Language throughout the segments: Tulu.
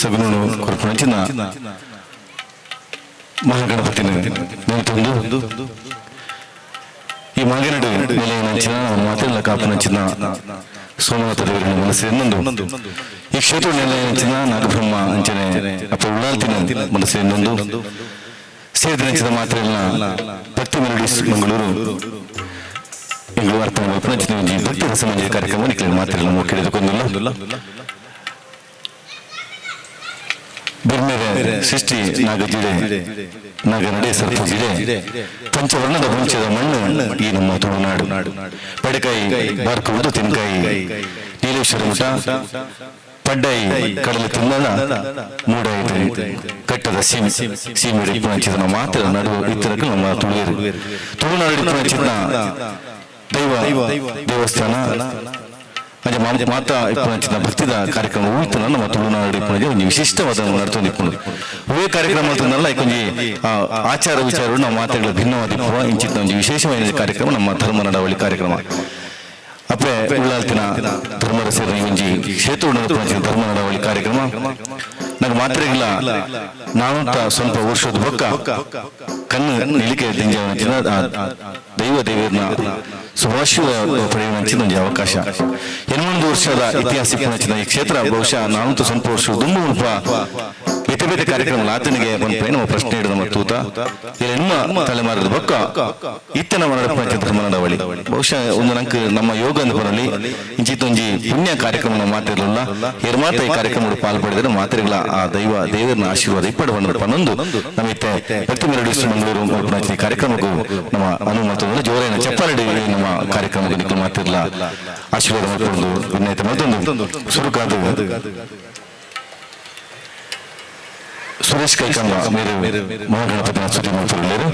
ಸಗುಣನು ಕೊರ್ಪುನಂಚಿನ ಮಹಾಗಣಪತಿನ ನೆನೆತೊಂದು ಈ ಮಾಗನಡು ನೆಲೆಯನಂಚಿನ ಮಾತೆಲ್ಲ ಕಾಪುನಂಚಿನ ಸೋಮನಾಥ ದೇವರನ್ನ ಮನಸ್ಸೆನ್ನೊಂದು ಈ ಕ್ಷೇತ್ರ ನೆಲೆಯನಂಚಿನ ನಾಗಬ್ರಹ್ಮ ಅಂಚನೆ ಅಪ್ಪ ಉಳ್ಳಾಲ್ತಿನ ಮನಸ್ಸೆನ್ನೊಂದು ಸೇರಿದಂಚಿನ ಮಾತ್ರೆಲ್ಲ ಭಕ್ತಿ ಮೆಲೋಡಿಸ್ ಮಂಗಳೂರು ಎಂಗಳು ಅರ್ಪಣೆ ಮಲ್ಪುನಂಚಿನ ಒಂಜಿ ಭಕ್ತಿ ರಸಮಂಜರಿ ಕಾರ್ಯಕ್ರಮ ನಿಕ್ಲೆನ ಮಾತ್ರೆಲ್ಲ ಕೇಳಿದುಕೊಂಡಿಲ್ಲ. ಬಿರ್ಮೆರೆ ಸೃಷ್ಟಿ ನಾಗಜಿಡೆ ನಾಗನಡೆ ಸರ್ಪಜಿಡೆ ಪಂಚವರ್ಣದ ಪಂಚದ ಮಣ್ಣು ಈ ನಮ್ಮ ತುಳುನಾಡು. ಪಡೆಕಾಯಿ ಬಾರ್ಕುವುದು ತೆನ್ಕಾಯಿ ನೀಲೇಶ್ವರ ಮಠ ಪಡ್ಡಾಯಿ ಕಡಲ ತಿನ್ನಣ ಮೂಡಾಯಿ ಕಟ್ಟದ ಸೀಮೆ ಸೀಮೆ ಇಪ್ಪುನಂಚಿನ ಮಾತ್ರ ನಡುವ ಇತ್ತರಕ್ಕೆ ನಮ್ಮ ತುಳುವೇರು ತುಳುನಾಡು ಇಪ್ಪುನಂಚಿನ ದೈವ ದೇವಸ್ಥಾನ ಅಂಚ ಮಾತಾ ಇಪ್ಪುನಂಚಿನ ಭಕ್ತಿದ ಕಾರ್ಯಕ್ರಮ ಊಯ್ತನ ನಮ್ಮ ತುಳುನಾಡು ಇಪ್ಪುನಂಚ ಒಂಜಿ ವಿಶಿಷ್ಟವಾದ ನಡತೊಂದು ಇಪ್ಪುಂಡು. ಒವ್ವೇ ಕಾರ್ಯಕ್ರಮ ಅಂತಂದಲ್ಲ ಒಂಜಿ ಆಚಾರ ವಿಚಾರ ನಮ್ಮ ಮಾತೆಗಳ ಭಿನ್ನವಾದ ಇಪ್ಪುವ ಇಂಚಿನ ಒಂಜಿ ವಿಶೇಷವಾದ ಕಾರ್ಯಕ್ರಮ ನಮ್ಮ ಧರ್ಮ ನಡವಳಿ ಕಾರ್ಯಕ್ರಮ. ಅಪ್ಪೆ ಉಳ್ಳಾಲ್ತಿನ ಧರ್ಮರಸರ ಒಂಜಿ ಕ್ಷೇತ್ರ ಧರ್ಮ ನಡವಳಿ ಕಾರ್ಯಕ್ರಮ ನಂಗೆ ಮಾತ್ರೆಗಿಲ್ಲ. ನಾವಂತ ಸ್ವಲ್ಪ ವರ್ಷದ ಬೊಕ್ಕ ಕಣ್ಣು ನಿಲಿಕೆ ದಿಂಜವನಂಚಿನ ದೈವ ದೇವರನ್ನ ಶುಭಾಶಯ ಪಡೆಯುವಂಚಿನ ಒಂಜಿ ಅವಕಾಶ. 81 ವರ್ಷದ ಇತಿಹಾಸ ಇಪ್ಪುನಂಚಿನ ಈ ಕ್ಷೇತ್ರ ಬಹುಶಃ ನಾವಂತೂ ಸ್ವಲ್ಪ ವರ್ಷ ದುಂಬು ಮುಲ್ಪ ಬೇತೆ ಬೇತೆ ಕಾರ್ಯಕ್ರಮ ಆತನಿಗೆ ಪನ್ಪೆ ನಮ್ಮ ಪ್ರಶ್ನೆ ಹಿಡಿದ ನಮ್ಮ ತೂತ ಎನ್ಮ ತಲೆಮಾರದ ಬೊಕ್ಕ ಇತ್ತೆ ನಮ್ಮ ನಡಪುನಂಚಿನ ಧರ್ಮ ನಡವಳಿ ಬಹುಶಃ ಒಂದು ನಂಕ್ ನಮ್ಮ ಯೋಗ ಅಂದ್ ಬರಲಿ ಇಂಚಿತ್ತೊಂಜಿ ಪುಣ್ಯ ಕಾರ್ಯಕ್ರಮ ನಾವು ಮಾತಿರಲಿಲ್ಲ. ಏರ್ ಮಾತ ಈ ಕಾರ್ಯಕ್ರಮ ಪಾಲ್ ಪಡೆದರೆ ಮಾತ್ರೆಗಳ ಆ ದೈವ ದೇವರನ್ನ ಆಶೀರ್ವಾದ ಇಪ್ಪಡು ಬಂದ ಪನ್ನೊಂದು ನಮ್ಮ ಇತ್ತೆ ಭಕ್ತಿ ಮೆಲೋಡಿಸ್ ಮಂಗಳೂರು ಮಲ್ಪುನಂಚಿನ ಈ ಕಾರ್ಯಕ್ರಮಕ್ಕೂ ನಮ್ಮ ಅನುಮತವನ್ನು ಜೋರೇನ ಚಪ್ಪಾರಡಿ ನಮ್ಮ ಕಾರ್ಯಕ್ರಮಕ್ಕೆ ನಿಖಲ್ ಮಾತಿರ್ಲ ಆಶೀರ್ವಾದ ಮಾಡಿಕೊಂಡು ವಿನಯತೆ ಮತ್ತೊಂದು ಸುರುಕಾದು ಸುರೇಶ್ ಕೈಕಂಬ ಮೇರು ಮಹಾಗಣಪತಿನ ಸ್ತುತಿ ಮಾಡ್ತಿರಲೇರು.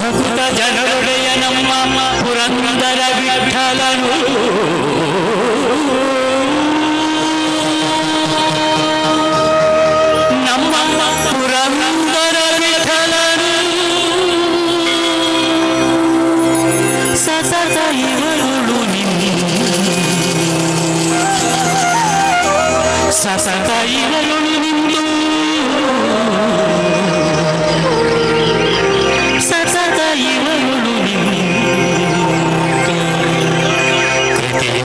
ಭಕುತ ಜನರೊಡೆಯ ನಮ್ಮ. ಸತತ ಇವರೊಳು ನಿಂತು ಸತತ ಇವರೊಳು ನಿಂತು ಕೃತಿಯ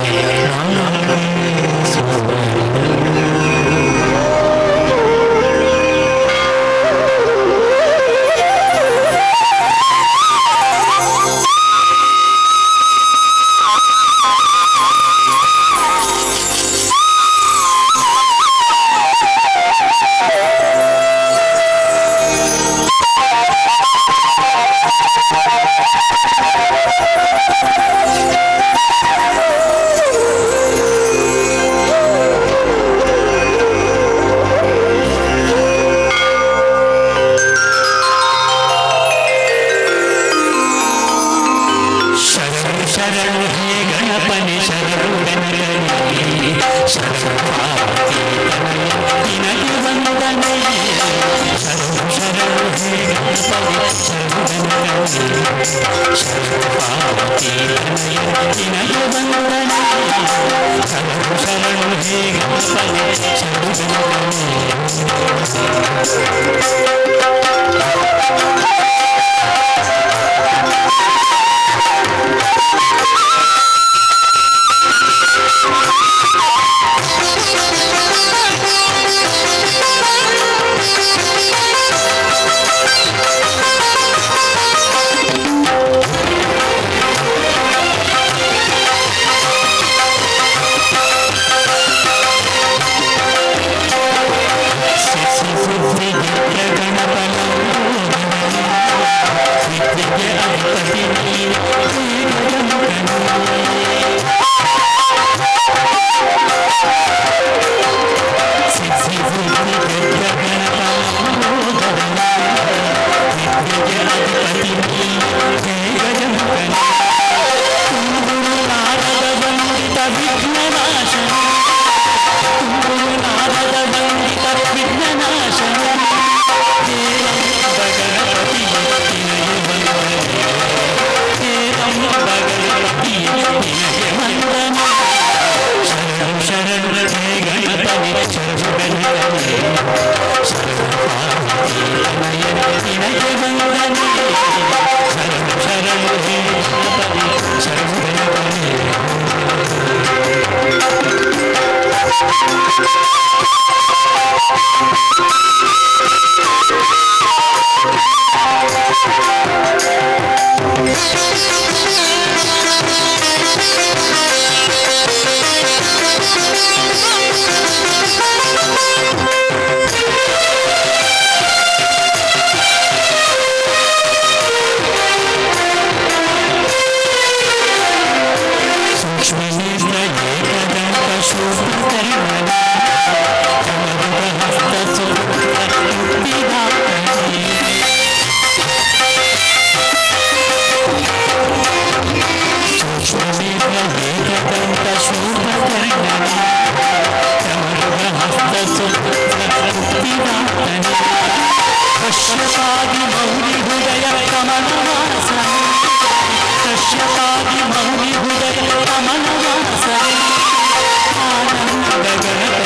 ಶರಣು ಶರಣು ಹೇ ಗಣಪನೆ ಶರಣು ಗಣಪನೆ ಶರಣು ಪಾರ್ವತಿ ತನಯ ನಿನಗೆ ವಂದನೆ. ಶರಣು ಶರಣು ಹೇ ಗಣಪನೆ ಶರಣು ಗಣಪನೆ ಶರಣು ಪಾರ್ವತಿ ತನಯ ನಿನಗೆ ವಂದನೆ. ಶರಣು ಶರಣು ಹೇ ಗಣಪನೆ ಶರಣು ಗಣಪನೆ. ಕಶ್ಯಪಾದಿ ಮೌನಿ ಹೃದಯ ಕಮಲವಾಸ ಕಶ್ಯಪಾದಿ ಮೌನಿ ಹೃದಯ ಕಮಲವಾಸ ಆನಂದ ಗಣಪತಿ.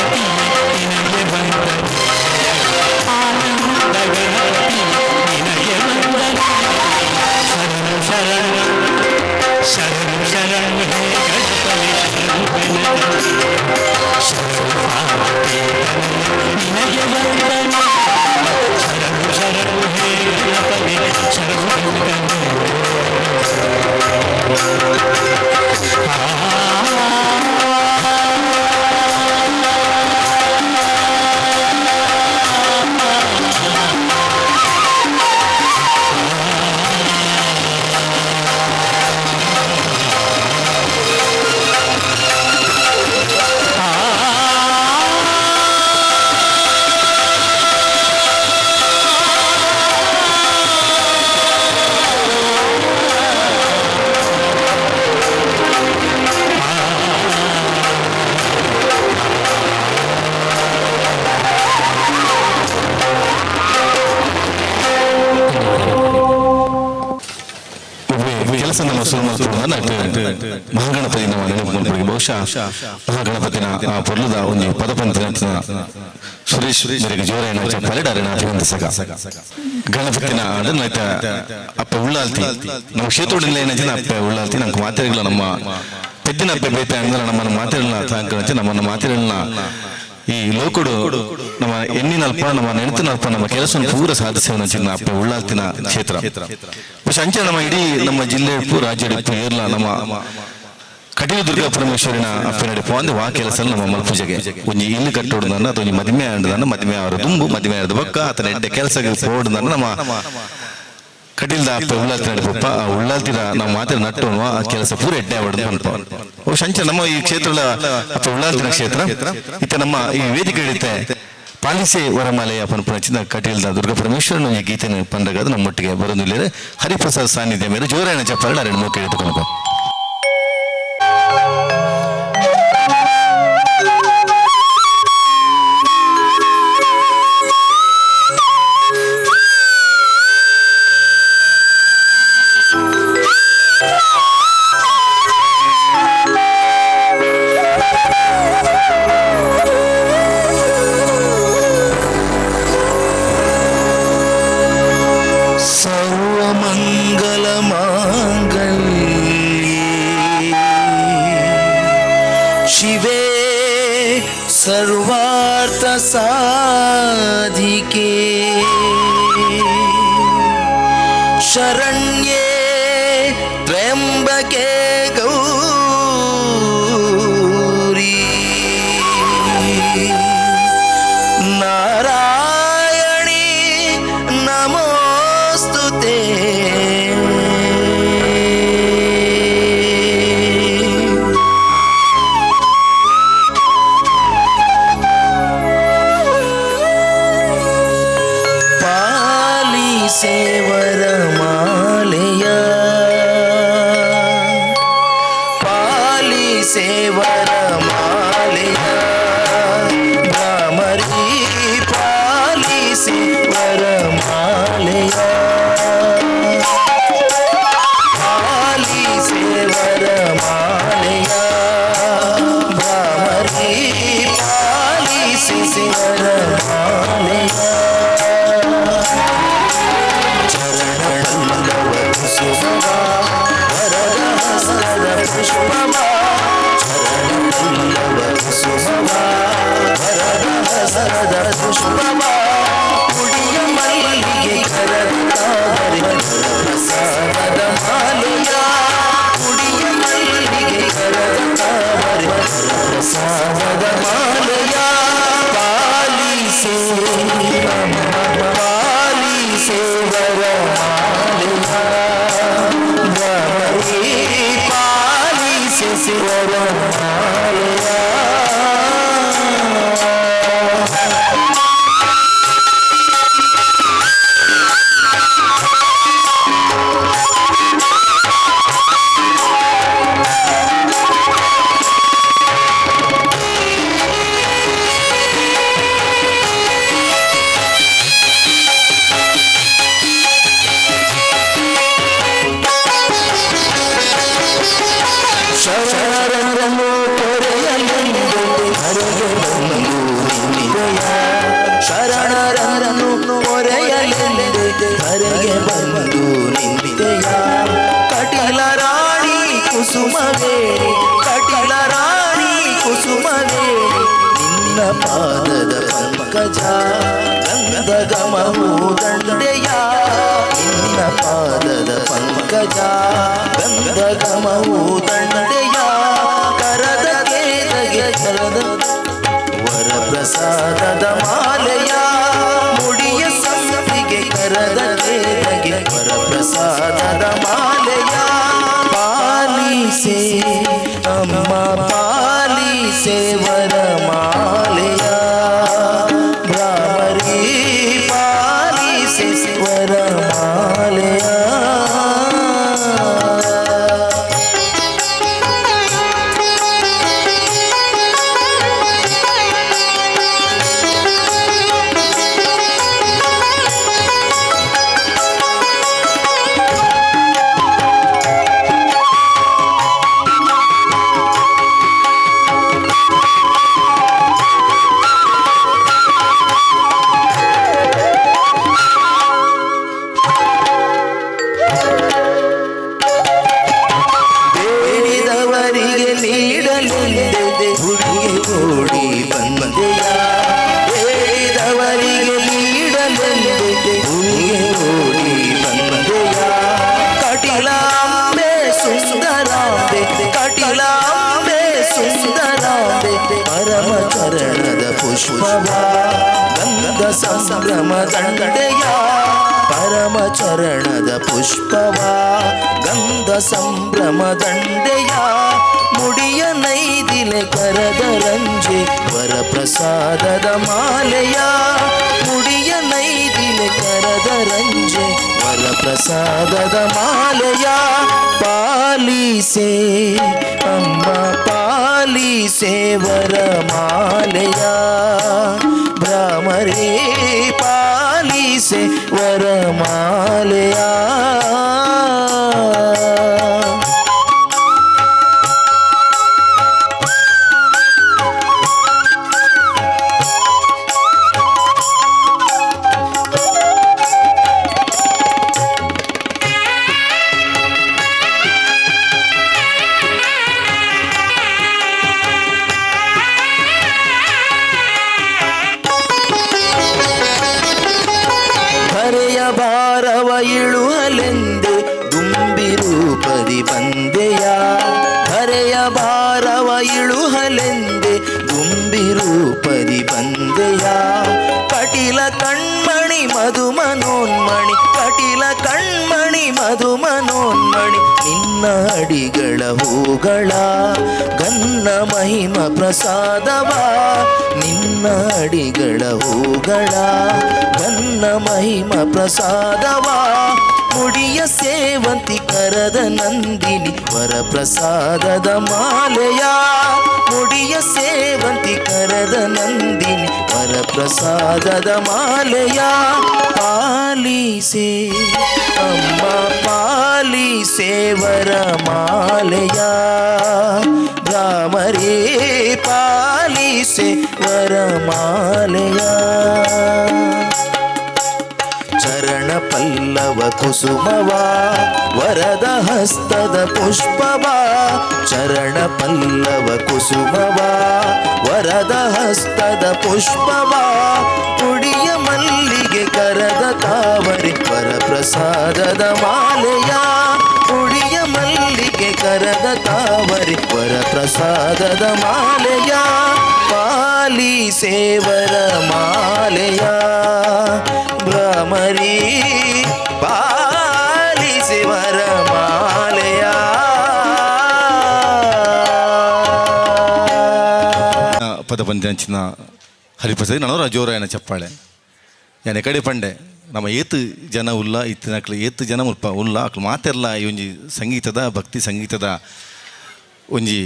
ಕೆಲಸ ನಮ್ಮ ಶುರು ಮಾಡ್ಕೊಂಡು ಮಹಾಗಣಪತಿ ನಮ್ಮ ನೆನಪು ಮಲ್ಪೊಡು. ಬಹುಶಃ ಮಹಾಗಣಪತಿನ ಆ ಪೊರ್ಲುದ ಒಂಜಿ ಪದಪಂತಿನ ಸುರೇಶ್ ಮೇರೆಗೆ ಜೋರಾಯಿನ ಚಪ್ಪಾಳೆ ಅಭಿನಂದಿಸಕ ಗಣಪತಿನ ಅದನ್ನ ಅಪ್ಪ ಉಳ್ಳಾಲ್ತಿ ನಮ್ಮ ಕ್ಷೇತ್ರದಲ್ಲಿ ಏನಾಯ್ತು ಅಪ್ಪ ಉಳ್ಳಾಲ್ತಿ ನಮ್ಗೆ ಮಾತೆಗಳ ನಮ್ಮ ಪೆದ್ದಿನ ಅಪ್ಪೆ ಬೇತೆ ಅಂದ್ರೆ ನಮ್ಮನ್ನ ಮಾತೆಗಳನ್ನ ತಾಂಕಣಂತೆ ನಮ್ಮನ್ನ ಮಾತೆಗಳನ್ನ ಈ ಲೋಕಡು ನಮ್ಮ ಎಣ್ಣಿನಲ್ಪ ನಮ್ಮ ನೆನತಿನಲ್ಪ ನಮ್ಮ ಕೆಲಸ ಪೂರ ಸಾಧಿಸುವ ಚಿನ್ನ ಅಪ್ಪ ಉಳ್ಳಾಲ್ತಿನ ಕ್ಷೇತ್ರ. ಬಹುಶಃ ಅಂಚೆ ನಮ್ಮ ಇಡೀ ನಮ್ಮ ಜಿಲ್ಲೆ ಇಪ್ಪು ರಾಜ್ಯ ಇಪ್ಪು ಏರ್ಲ ನಮ್ಮ ಕಟೀಲು ದುರ್ಗಾ ಪರಮೇಶ್ವರಿನ ಅಪ್ಪನಡಿ ಪೋಂದು ವಾ ಕೆಲಸ ನಮ್ಮ ಮಲ್ಪೂಜೆಗೆ ಒಂಜಿ ಇಲ್ಲು ಕಟ್ಟೋಡ್ದನ್ನ ಅಥವಾ ಒಂಜಿ ಮದಿಮೆ ಆಂಡದನ್ನ ಮದಿಮೆ ಅವರ ದುಂಬು ಮದಿಮೆ ಆದ ಬೊಕ್ಕ ಆತನ ಎಡ್ಡೆ ಕೆಲಸ ಪೋಡ್ದನ್ನ ನಮ್ಮ ಕಟೀಲ್ದ ಅಪ್ಪ ಉಳ್ಳಾಲ್ತಿನ ಪಪ್ಪ ಆ ಉಳ್ಳಾಲ್ತಿನ ನಾವು ಮಾತ್ರ ನಟ್ಟು ಆ ಕೆಲಸ ಪೂರ ಎಡ್ಡೆ ಆವಡ್ದು ಪನ್ಪ. ಬಹುಶಃ ಅಂಚೆ ನಮ್ಮ ಈ ಕ್ಷೇತ್ರದ ಅಪ್ಪ ಉಳ್ಳಾಲ್ತಿನ ಕ್ಷೇತ್ರ ಇತ್ತ ನಮ್ಮ ಈ ವೇದಿಕೆ ಹಿಡಿತೆ ಪಾಲಿಸೆ ವರಮಾಲೆಯ ಪನ್ಪುನಚಿನ ಕಟೀಲ್ದ ದುರ್ಗಾ ಪರಮೇಶ್ವರನ ಈ ಗೀತೆನ ಪಂಡಗಾದ ನಮ್ಮೊಟ್ಟಿಗೆ ಬರೋದಿಲ್ಲ ಹರಿಪ್ರಸಾದ್ ಸಾನ್ನಿಧ್ಯ ಮೇಲೆ ಜೋರಾಯಣ ಚಪ್ಪಾಳೆ ಎರಡು ಮೂಕೆ ಇಟ್ಟುಕೊಂಡು. ಸರ್ವಮಂಗಲಮಾಂಗಲ್ಯೆ ಶಿವೆ ಸರ್ವಾರ್ಥ ಸಾಧಿಕೆ ಶರಣ್ಯೇ ತ್ರ್ಯಂಬಕೆ ಗೌರಿ ನಾರಾಯಣಿ ನಮೋಸ್ತುತೇ. ಪಾಲಿಸೆ ವರಮಾಲೆಯ ಪಾಲಿಸೆ ವರಮಾಲೆಯ ಭ್ರಮರಿ ಪಾಲಿಸೆ ವರಮಾಲೆಯ ಪಾಲಿಸೆ ವರಮಾಲೆಯ ಭ್ರಮರಿ ಪಾಲಿಸೆ ವರಮಾಲೆಯ ಚರಣಪಲ್ಲವ ಕುಸುಮವ ವರದ ಹಸ್ತದ ಪುಷ್ಪವ ಚರಣಪಲ್ಲವ ಕುಸುಮವ ವರದ ಹಸ್ತದ ಪುಷ್ಪವ ಕುಡಿಯ ಮಲ್ಲಿಗೆ ಕರದ ತಾವರೆ ಪ್ರಸಾದದ ಮಾಲೆಯ ಕುಡಿಯ ಮಲ್ಲಿಗೆ ಕರದ ತಾವರೆ ಪ್ರಸಾದದ ಮಾಲೆಯ ಪಾಲಿಸೆ ಪಾಲಿಸೆ ವರಮಾಲೆಯ ಭ್ರಮರಿ ಪಾಲಿಸೆ ವರಮಾಲೆಯ. ಶರಣರನ್ನು ಪೊರೆಯಲೆಂದು ಹರೆಗೆ ಬಂದು ನಿಂತೆಯ ಶರಣರನ್ನು ಪೊರೆಯಲೆಂದು ಹರೆಗೆ ಬಂದು ನಿಂತೆಯ ಕಟಿಲ ರಾಣಿ ಕುಸುಮವೇಣಿ ಕಟಿಲ ರಾಣಿ ಕುಸುಮವೇಣಿ ನಿನ್ನ ಪಾದದ ಪಂಕಜ ಗಂಧ ಗಮವು ದಂಡೆಯ ನಿನ್ನ ಪಾದದ ಪಂಕಜ ಗಂಧ ಗಮವು ದಂಡೆಯ ಕರದ ಕೇದಗೆ ಕರದ ವರಪ್ರಸಾದದ ಮಾಲೆಯ ಮುಡಿಯ ಸಂಪಿಗೆ ಕರದ ಕೇದಗೆ ವರಪ್ರಸಾದದ ಮಾಲೆಯ ಪಾಲಿಸೆ ಅಮ್ಮ ಪಾಲಿಸೆ ವರಮಾಲೆಯ ಭ್ರಮರಿ ಪಾಲಿಸೆ ವರಮಾಲೆಯ. ಪುಷ್ಪವ ಗಂಧ ಸಂಭ್ರಮ ದಂಡೆಯ ಪರಮ ಚರಣದ ಪುಷ್ಪವ ಗಂಧ ಸಂಭ್ರಮ ದಂಡೆಯ ಮುಡಿಯ ನೈದಿಲೆ ಕರದ ರಂಜೆ ವರಪ್ರಸಾದದ ಮಾಲೆಯ ಮುಡಿಯ ನೈದಿಲೆ ಕರದ ರಂಜೆ ವರಪ್ರಸಾದದ ಮಾಲೆಯ ಪಾಲಿಸೆ ಅಮ್ಮ ಪಾಲಿಸೆ ವರಮಾಲೆಯ ಭ್ರಮರೇ ಪಾಲಿಸೆ ವರಮಾಲೆಯ. ಧರೆಯ ಭಾರವ ಇಳುವಲೆಂದೆ ದುಂಬಿ ರೂಪದಿ ಬಂದೆಯ ಧರೆಯ ಭಾರವ ಇಳುಹಲೆಂದೆ ದುಂಬಿ ರೂಪದಿ ಬಂದೆಯ ಕಟಿಲ ಕಣ್ಮಣಿ ಮಧು ಮನೋನ್ಮಣಿ ಕಟಿಲ ಕಣ್ಮಣಿ ಮಧು ಮನೋನ್ಮಣಿ ನಿನ್ನ ಅಡಿಗಳ ಹೂಗಳ ಗನ್ನ ಮಹಿಮ ಪ್ರಸಾದವ ನಿನ್ನ ಅಡಿಗಳ ಹೂಗಳ ಗನ್ನ ಮಹಿಮ ಪ್ರಸಾದವ ಮುಡಿಯ ಸೇವಂತಿ ಕರದ ನಂದಿನಿ ವರಪ್ರಸಾದದ ಮಾಲೆಯ ಮುಡಿಯ ಸೇವಂತಿ ಕರದ ನಂದಿನಿ ವರಪ್ರಸಾದದ ಮಾಲೆಯ ಪಾಲಿಸೆ ಅಮ್ಮ ಪಾಲಿಸೆ ವರಮಾಲೆಯ ಭ್ರಾಮರೇ ಪಾಲಿಸೆ ವರಮಾಲೆಯ. ಚರಣ ಪಲ್ಲವ ಕುಸುಮವ ವರದ ಹಸ್ತದ ಪುಷ್ಪವ ಚರಣ ಪಲ್ಲವ ಕುಸುಮವ ವರದ ಹಸ್ತದ ಪುಷ್ಪವ ಕುಡಿಯ ಮಲ್ಲಿಗೆ ಕರದ ತಾವರೆ ವರಪ್ರಸಾದದ ಮಾಲೆಯ ಕುಡಿಯ ಮಲ್ಲಿಗೆ ಕರದ ತಾವರೆ ವರಪ್ರಸಾದದ ಮಾಲೆಯ ಪಾಲಿಸೆ ವರಮಾಲೆಯ ಭ್ರಮರಿ ಪಾಲಿಸೆ ವರಮಾಲೆಯ. ಪದ ಪಂಚಾಂಚಿನ ಹರಿಪ್ರಸಾದ್ ನನೋರ ಜೋರಾಯನ ಚಪ್ಪಾಳೆ ಯಾನೆ ಕಡೆ ಪಂಡೆ ನಮ್ಮ ಏತು ಜನ ಉಲ್ಲ ಇತ್ತಿನಕ್ಲು ಏತು ಜನ ಮುಲ್ಪ ಉಲ್ಲ ಅಕ್ಲು ಮಾತೆಲ್ಲ ಈ ಒಂಜಿ ಸಂಗೀತದ ಭಕ್ತಿ ಸಂಗೀತದ ಒಂಜಿ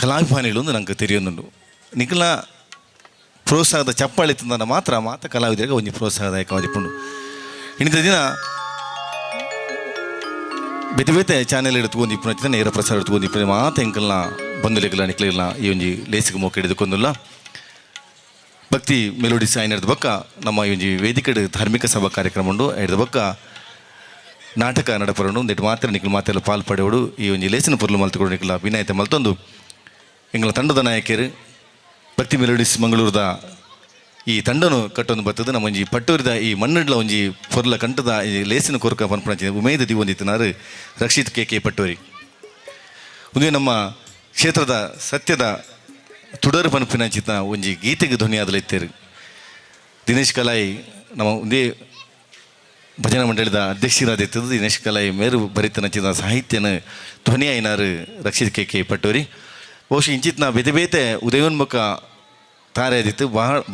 ಕಲಾಭಿಮಾನಿಗಳು ಒಂದು ನಂಗೆ ತೆರೆಯೊಂದುಂಡು. ನಿಖಲ ಪ್ರೋತ್ಸಾಹದ ಚಪ್ಪಾಳೆ ತಿಂದನ ಮಾತ್ರ ಮಾತ ಕಲಾವಿದರಿಗೆ ಒಂಜಿ ಪ್ರೋತ್ಸಾಹದಾಯಕವಾದಿಪ್ಪುಂಡು. ಇನ್ನಿತ ದಿನ ಬೇತೆ ಬೇತೆ ಚಾನೆಲ್ ಎಡ್ತುಕೊಂಡು ಇಪ್ಪುನ ನೇರ ಪ್ರಸಾರ ಎಡ್ತುಕೊಂಡು ಇಪ್ಪುನ ಮಾತ ಎಂಕಲ್ನ ಬಂಧುಲೆಗ್ಲ ನಿಕ್ಲೆಗ್ಲ ಈ ಒಂಜಿ ಲೇಸಿಗೆ ಮೋಕೆ ಹಿಡಿದುಕೊಂದುಲ್ಲ ಭಕ್ತಿ ಮೆಲೋಡಿಸ್ ಆಯ್ನದ ಬೊಕ್ಕ ನಮ್ಮ ಈ ಒಂಜಿ ವೇದಿಕೆ ಧಾರ್ಮಿಕ ಸಭಾ ಕಾರ್ಯಕ್ರಮ ಉಂಡು. ಐಡ್ದ ಬೊಕ್ಕ ನಾಟಕ ನಡಪರುಂಡು. ಒಂದೆಟ್ಟು ಮಾತ್ರ ನಿಕ್ಲು ಮಾತೆಲ್ಲ ಪಾಲ್ ಪಡೆಯೋಡು ಈ ಒಂಜಿ ಲೇಸಿನ ಪೊರ್ಲು ಮಲ್ತುಕೊಂಡು ನಿಕ್ಲ ವಿನಾಯತೆ ಮಲ್ತೊಂದು ಎಂಗಳ ತಂಡದ ನಾಯಕರು ಭಕ್ತಿ ಮೆಲೋಡಿಸ್ ಮಂಗಳೂರದ ಈ ತಂಡನು ಕಟ್ಟೊಂದು ಬರ್ತದೆ. ನಮ್ಮ ಒಂಜಿ ಪಟ್ಟೂರಿದ ಈ ಮಣ್ಣಡ್ಲ ಒಂಜಿ ಪೊರ್ಲ ಕಂಠದ ಈ ಲೇಸಿನ ಕೊರಕ ಪನ್ಪುನಂಚಿನ ಉಮೇದ ದಿವೊಂದಿತ್ತಿನಾರು ರಕ್ಷಿತ್ ಕೆ ಕೆ ಪಟ್ಟೂರಿ. ಒಂದೇ ನಮ್ಮ ಕ್ಷೇತ್ರದ ಸತ್ಯದ ತುಡರು ಪನ್ಪಿನಂಚಿನ ಒಂಜಿ ಗೀತೆಗೆ ಧ್ವನಿಯಾದಲಿತ್ತೇರು ದಿನೇಶ್ ಕಲಾಯಿ ನಮ್ಮ ಒಂದೇ ಭಜನಾ ಮಂಡಳಿದ ಅಧ್ಯಕ್ಷರಾದಿತ್ತದು. ದಿನೇಶ್ ಕಲಾಯಿ ಮೇರು ಬರಿತನಂಚಿನ ಸಾಹಿತ್ಯನ ಧ್ವನಿ ಆಯ್ನಾರು ರಕ್ಷಿತ್ ಕೆ ಕೆ ಪಟ್ಟೂರಿ. ಬಹುಶಃ ಇಂಚಿತ್ನ ಬೇತೆ ಬೇತೆ ಉದಯೋನ್ಮುಖ ತಾರೆ ಆದಿತ್ತು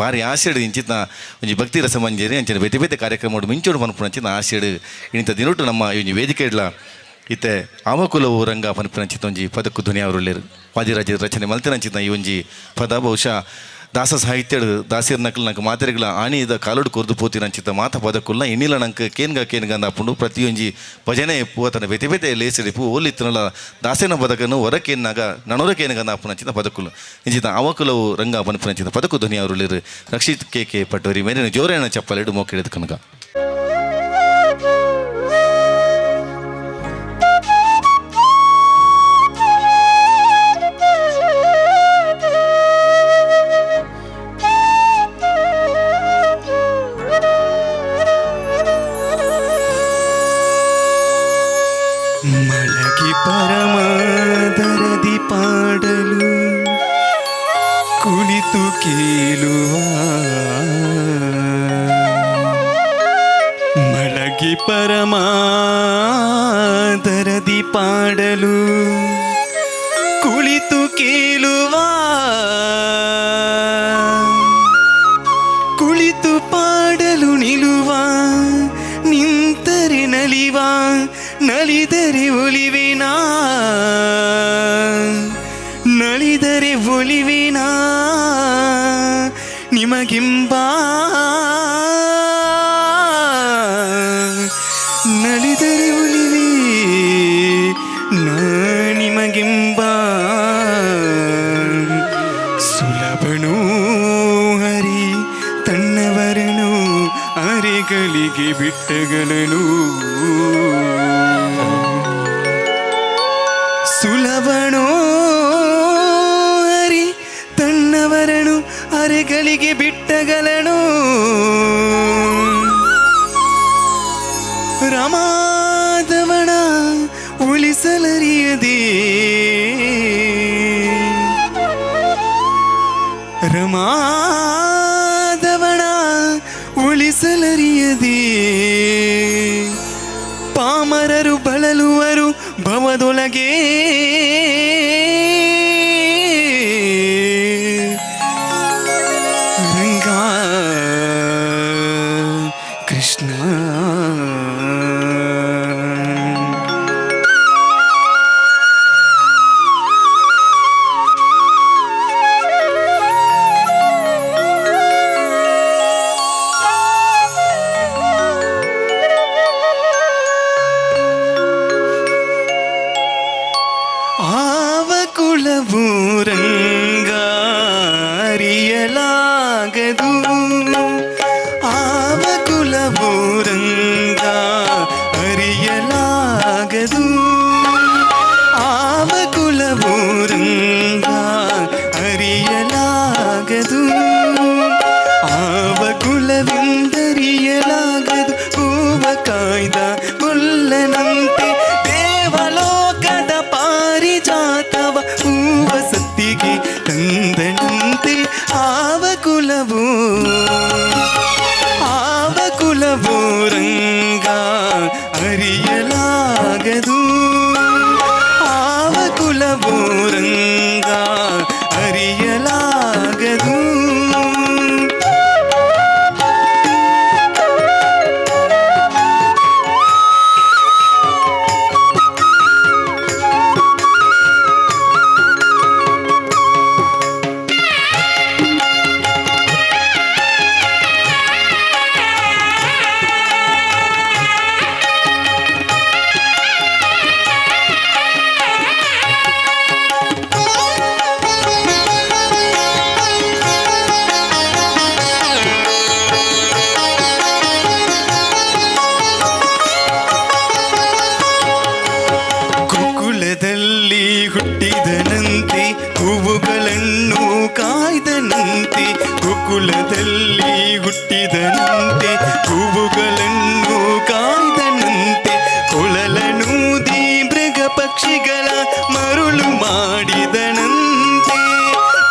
ಭಾರಿ ಆಸೆಡು ಇಂಚಿತ್ನ ಒಂಜಿ ಭಕ್ತಿ ರಸಮಂಜರಿ ಅಂಚಿನ ಬೇತೆ ಬೇತೆ ಕಾರ್ಯಕ್ರಮ ಮಿಂಚೋಡು ಪನ್ಪುನಂಚಿನ ಆಸೆಡು ಇಂಥ ದಿನೊಟ್ಟು ನಮ್ಮ ಈ ಒಂಜಿ ವೇದಿಕೆ ಇಡ್ಲ ಇತ್ತೆ ಆಮಕುಲವು ರಂಗ ಪನ್ಪಿನಂಚಿನ ಒಂಜಿ ಪದಕ್ಕು ಧ್ವನಿ ಅವರುಳ್ಳೇರು ವಾದಿರಾಜ ರಚನೆ ಮಲ್ತಿನಂಚಿನ ಈ ಒಂಜಿ ಪದ ಬಹುಶಃ ದಾಸ ಸಾಹಿತ್ಯಡು ದಾಸಿಯರ್ ನಕಲ್ ನಂಗೆ ಮಾತೆರೆಗಳ ಆಣಿದ ಕಾಲುಡು ಕೊರ್ದು ಪೋತಿನಂಚಿತ ಮಾತ ಪದಕ್ಕುಲ್ಲ ಇನ್ನಿಲ್ಲ ನಂಗೆ ಕೇನ್ಗ ಕೇನ್ಗ ಅಂದಾಪುಂಡು ಪ್ರತಿಯೊಂಜಿ ಭಜನೆ ಪೂವತನ ಬೇತೆ ಬೇತೆ ಲೇಸಡಿಪು ಓಲಿತ್ತನಲ್ಲ ದಾಸೇನ ಪದಕನು ಹೊರಕೇನಾಗ ನನೊರಕೇನಗ ಅಂದಾಪುನಂಚಿನ ಪದಕ್ಕುಲ್ಲ ಇಂಚಿತ ಅವಕುಲವು ರಂಗ ಪನ್ಪಿನಂಚಿನ ಪದಕ್ಕು ಧ್ವನಿ ಅವರುಳ್ಳೇರು ರಕ್ಷಿತ್ ಕೆ ಕೆ ಪಟ್ಟೋರಿ ಮೇಲಿನ ಜೋರೇನ ಚಪ್ಪಲಿಡು ಮೋಕಿಡಿದ ಕನಕ. ಮಲಗಿ ಪರಮಾದರದಿ ಪಾಡಲು ಕುಳಿತು ಕೇಳುವ. ಮಲಗಿ ಪರಮಾದರದಿ ಪಾಡಲು ಕುಳಿತು ಕೇಳುವ, ಕುಳಿತು ಪಾಡಲು ನಿಲುವ, ನಿಂತರೆ ನಲಿವ, ನಲಿದರೆ ಒಲಿವೆನಾ, ನಲಿದರೆ ಒಲಿವೆನಾ ನಿಮಗಿಂಬ, ನಲಿದರೆ ಒಲಿವೆ ನಾ ನಿಮಗಿಂಬ. ಸುಲಭನೂ ಹರಿ ತನ್ನವರನು ಅರೆಗಳಿಗೆ ಬಿಟ್ಟಗಲನು. ಸುಲಭನೋ ಹರಿ ತನ್ನವರನು ಅರೆಗಳಿಗೆ ಬಿಟ್ಟಗಲನು. ರಮಾದವಣ ಉಳಿಸಲರಿಯದೆ, ರಮಾದವಣ ಉಳಿಸಲರಿಯದೆ, ಪಾಮರರು ಬಳಲುವರು ಭವದೊಳಗೆ. ರಂಗ ಕೃಷ್ಣ. ಆವ ಕುಲವು ರಂಗ ಅರಿಯಲಾಗದು, ಆವ ಕುಲವು ರಂಗ ಅರಿಯಲಾಗದು, ಆವ ಕುಲವು ರಂಗ ಅರಿಯಲಾಗದು, ಆವ ಕುಲವೆಂದರಿಯಲಾಗದು. ಹೂವ ಕಾಯ್ದ ಮುಲ್ಲನಂತೆ ದೇವಲೋಕದ ಪಾರಿಜಾತವ ಹೂವ ಸತ್ತಿಗೆ ತಂದನಂತೆ. ಆವ ಕುಲವು, ಆವ ಕುಲವು ರಂಗ ಅರಿಯಲಾಗದು, ಆವ ಕುಲವು ರಂಗ ಅರಿಯಲಾಗದು. ಗೋಕುಲದಲ್ಲಿ ಹುಟ್ಟಿದನಂತೆ ಹೂವುಗಳನ್ನು ಕಾಯ್ದನಂತೆ, ಗೋಕುಲದಲ್ಲಿ ಹುಟ್ಟಿದನಂತೆ ಹೂವುಗಳನ್ನು ಕಾಯ್ದನಂತೆ, ಕೊಳಲನೂದಿ ಮೃಗ ಪಕ್ಷಿಗಳ ಮರುಳು ಮಾಡಿದನಂತೆ.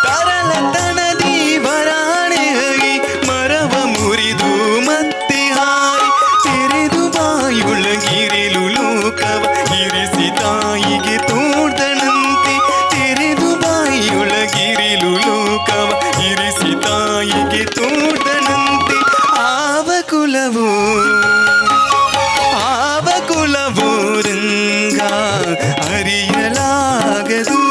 ತರಳತನದಿ ವರಾಣೆ ಹರಿ ಮರವ ಮುರಿದು ಮತ್ತೆ ಹಾರಿ, ತೆರೆದು ಬಾಯುಳಗಿರಿಲು ಲೋಕವ ಇರಿಸಿ ತಾಯಿಗೆ ತೋರ್ದನಂತೆ, ತೆರೆದು ಬಾಯಿಯೊಳಗಿರಿಲು ಲೋಕವ ಇರಿಸಿ ತಾಯಿಗೆ ತೋರ್ದನಂತೆ. ಆವ ಕುಲವು, ಆವ ಕುಲವು ರಂಗ ಅರಿಯಲಾಗದು,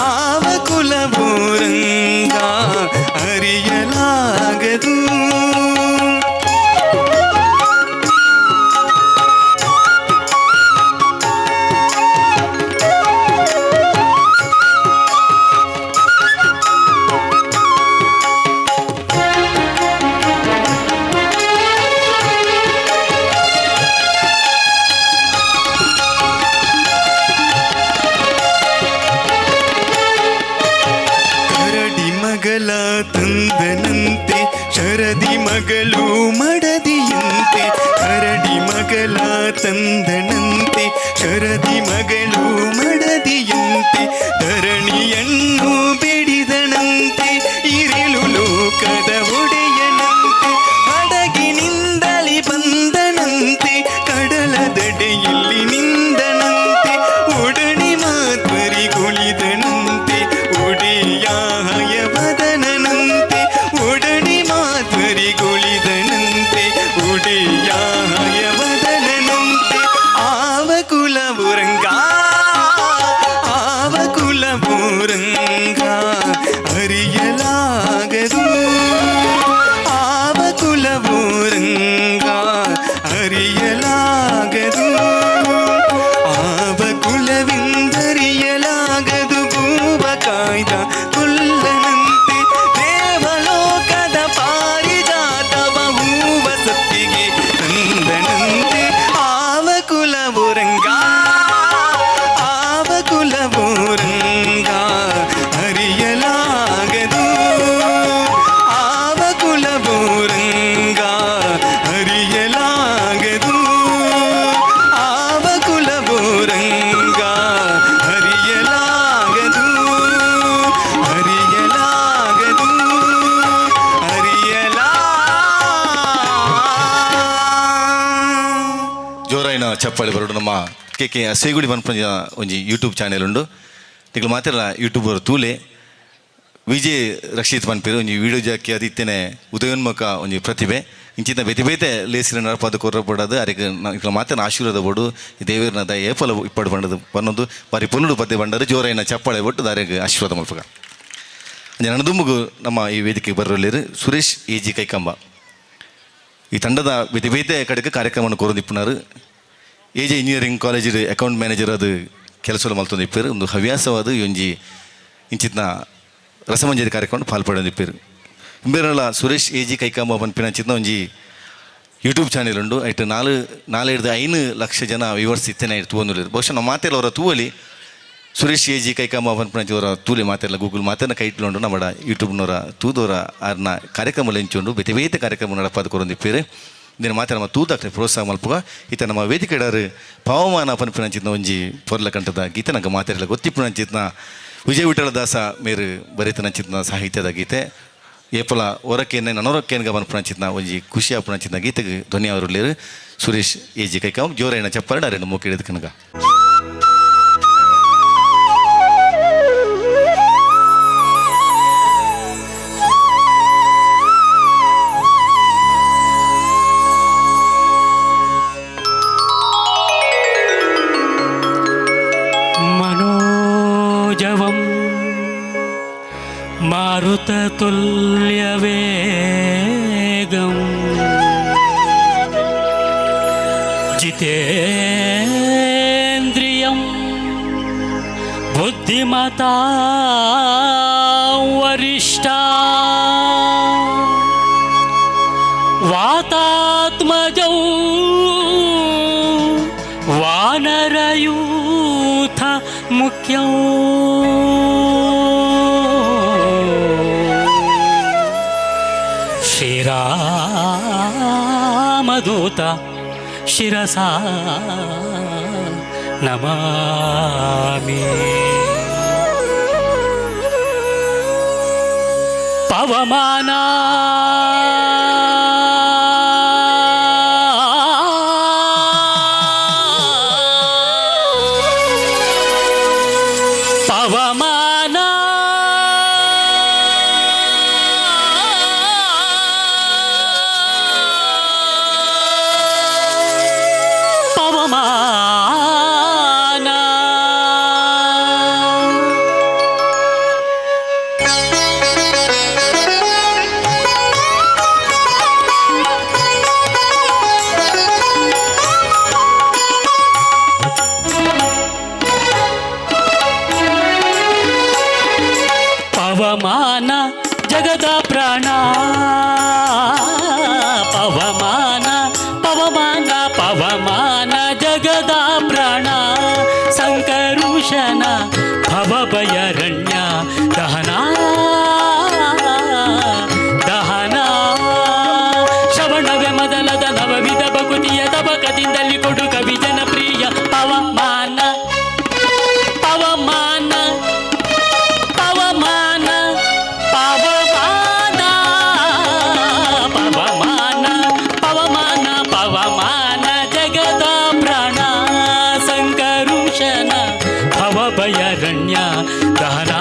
ಆವ ಕುಲವು ರಂಗ ಅರಿಯಲಾಗದು. ಕರಡಿ ಮಗಳ ತಂದನಂತೆ ಶರದಿ ಮಗಳು ಮಡದಿಯಂತೆ, ಕರಡಿ ಮಗಳ ತಂದನಂತೆ ಶರದಿ ಮಗಳು ಮಡದಿಯಂತೆ, ಧರಣಿಯನ್ನು ಬಿಡಿದನಂತೆ. ಉಡೆಯ ಹಯವದನಂತೆ ಒಡನೆ ಮಾಧ್ವರಿಗೊಳಿದನಂತೆ ಉಡೆಯ ಹಯವದನಂತೆ ಆವ ಕುಲವುರಂಗ ಆವ ಕುಲವುರಂಗ ಅರಿಯಲಾಗದು ಆವ ಕುಲವುರಂಗ ಅರಿಯಲಾಗದು ಆವ ಕುಲವಿಂದರಿಯಲಾಗದು ಭೂವ ಕಾಯ್ದ ಕುಲ್ಲನಂತೆ ದೇವಲೋಕದ ಪಾರಿಜಾತವ ಹೂವ ಸತ್ತಿಗೆ ತಂದನಂತೆ ಆವ ಕುಲವುರಂಗ ಆವ ಕುಲವುರಂಗ ಅರಿಯಲಾಗದು ಆವ ಕುಲವುರಂಗ ಅರಿಯಲಾಗದು ಆವ ಕುಲವುರಂಗ ಅರಿಯಲಾಗದು ಅರಿಯಲಾಗದು ಅರಿಯಲಾ. ಜೋರಾಯಿನ ಚಪ್ಪಾಳಿ ಬರೋಡು ನಮ್ಮ ಕೆ ಕೆ ಸೇಗುಡಿ ಪನ್ಪಂಜ ಒಂಜಿ ಯೂಟ್ಯೂಬ್ ಚಾನೆಲ್ ಉಂಡು. ತಿಕ್ಲು ಮಾತೆಲ್ಲ ಯೂಟ್ಯೂಬರ್ ತೂಲೆ. ವಿಜಯ್ ರಕ್ಷಿತ್ ಪನ್ಪೇರು ಒಂಜಿ ವೀಡಿಯೋ ಜಾಕಿ ಅದು ಇತ್ತೇನೆ ಉದಯೋನ್ಮುಖ ಒಂಜಿ ಪ್ರತಿಭೆ. ಇಂಚಿನ ಬೇತೆ ಬೇತೆ ಲೇಸಿನ ನಡಪಾದ ಕೊರಪಡದು ಅರೆಗ್ ಇಕ್ಲ ಮಾತೆನ ಆಶೀರ್ವಾದ ಬೋಡು, ದೇವೇರ್ನ ದಯ ಏಪಲ ಇಪ್ಪಡು ಬಂಡದು ಪನ್ನೊಂದು ಬಾರಿ ಪೊನ್ನುಡು ಪದ್ಯ ಬಂಡರು. ಜೋರಾಯಿನ ಚಪ್ಪಾಳೆ ಒಟ್ಟು ದಾರೆಗ್ ಆಶೀರ್ವಾದ ಮಲ್ಪಗ. ಅಂಚ ನನ್ನ ದುಂಬುಗು ನಮ್ಮ ಈ ವೇದಿಕೆಗೆ ಬರೋಲ್ಲೇರು ಸುರೇಶ್ ಎ ಜಿ ಕೈಕಂಬ. ಈ ತಂಡದ ಬೇತೆ ಬೇತೆ ಕಡೆಗೆ ಕಾರ್ಯಕ್ರಮವನ್ನು ಕೋರೊಂದಿಪ್ಪುನಾರು. A J engineering college account manager ಅದು ಕೆಲಸ ಮಲ್ತೊಂದಿಪ್ಪೇರು. ಒಂದು ಹವ್ಯಾಸವಾದ ಈ ಒಂಜಿ ಇಂಚಿತ್ನ ರಸಮಂಜರಿ ಕಾರ್ಯಕ್ರಮ ಪಾಲ್ಪಡೊಂದಿಪ್ಪೇರು. ಇಂಬೇರಲ್ಲ ಸುರೇಶ್ ಎ ಜಿ ಕೈಕಾಂಬ ಪನ್ಪಿನ ಚಿತ್ನ ಒಂಜಿ ಯೂಟ್ಯೂಬ್ ಚಾನೆಲ್ ಉಂಡು. ಐಟ್ ನಾಲ್ ನಾಲೆಡ್ದು ಐನು ಲಕ್ಷ ಜನ ವ್ಯೂವರ್ಸ್ ಇತ್ತೇನೆ ತೂವೊಂದುಲ್ಲೆರ್. ಬಹುಶಃ ನಮ್ಮ ಮಾತೆಲ್ಲ ಅವರ ತೂವಲಿ. ಸುರೇಶ್ ಎ ಜಿ ಕೈಕಾಂಬ ಪನ್ಪಿನ ಅವರ ತೂಲೆ ಮಾತೆಲ್ಲ ಗೂಗಲ್ ಮಾತೆಲ್ಲ ಕೈಟ್ಲುಂಡು. ನಮ್ಮಡ ಯೂಟ್ಯೂಬ್ನವರ ತೂದವರ ಆರ್ನ ಕಾರ್ಯಕ್ರಮ ಎಂಚುಂಡು ಬೇತೆ ಬೇತೆ ಕಾರ್ಯಕ್ರಮ ನಡಪಾದ ಕೊರೊಂದಿಪ್ಪೇರು. ದಿನ ಮಾತೆ ನಮ್ಮ ತೂದಾಕ್ಲೆ ಪ್ರೋತ್ಸಾಹ ಮಲ್ಪುಗ. ಈತ ನಮ್ಮ ವೇದಿಕೆಡಾರು ಪವಮಾನ ಪನ್ಪಿನ ಚಿತ್ನ ಒಂಜಿ ಪೊರ್ಲ ಕಂಠದ ಗೀತೆ ನಂಗೆ ಮಾತೆಲ್ಲ ಗೊತ್ತಿಪ್ಪುನ ಚಿತ್ನ ವಿಜಯ ವಿಠಲ ದಾಸ ಮೇರು ಬರೆತನ ಚಿತ್ನ ಸಾಹಿತ್ಯದ ಗೀತೆ. ಏಪಲ ಹೊರಕೇನೆ ನನೊರಕ್ಕೇನ್ಗ ಪನ್ಪಿನ ಚಿತ್ನ ಒಂಜಿ ಖುಷಿ ಆಪುನ ಚಿತ್ನ ಗೀತೆಗೆ ಧ್ವನಿ ಅವರುಳ್ಳೇರು ಸುರೇಶ್ ಎ ಜಿ ಕೈಕಾಂ. ಜೋರೈನ ಚಪ್ಪಾಳೆ ಅರೆನ ಮೂಕಿಡಿದ ಕನಗ. मनोजवं मारुततुल्यवेगं जितेन्द्रियं बुद्धिमतां वरिष्ठा वातात्मजौ वानरयूथ मुख्यौ श्रीरामदूत शिरसा नमामि. पवमाना ಪವಮಾನ ಪವಮಾನ ಪವಮಾನ ಜಗದ ಪ್ರಾಣ ಪವಮಾನ ಪವಮಾನ ಪವಮಾನ ಜಗದ ಪ್ರಾಣ ಸಂಕರುಷಣ ಭವಭಯರಣ್ಯ ದಹನ ದಹನ ಶ್ರವಣವೇ ಮೊದಲದ ನವವಿಧ ಭಕುತಿಯ ತಬಕದಿಂದಲಿ ಕೊಡು ಕವಿ ಜನಪ್ರಿಯ ಪವಮಾನ ಪವಮಾನ ಪವಮಾನ ಪವಮಾನ ಪವಮಾನ ಪವಮಾನ ಪವಮಾನ ಜಗದ ಪ್ರಾಣ ಸಂಕರುಷಣ ಭವಭಯರಣ್ಯ ದಹನ.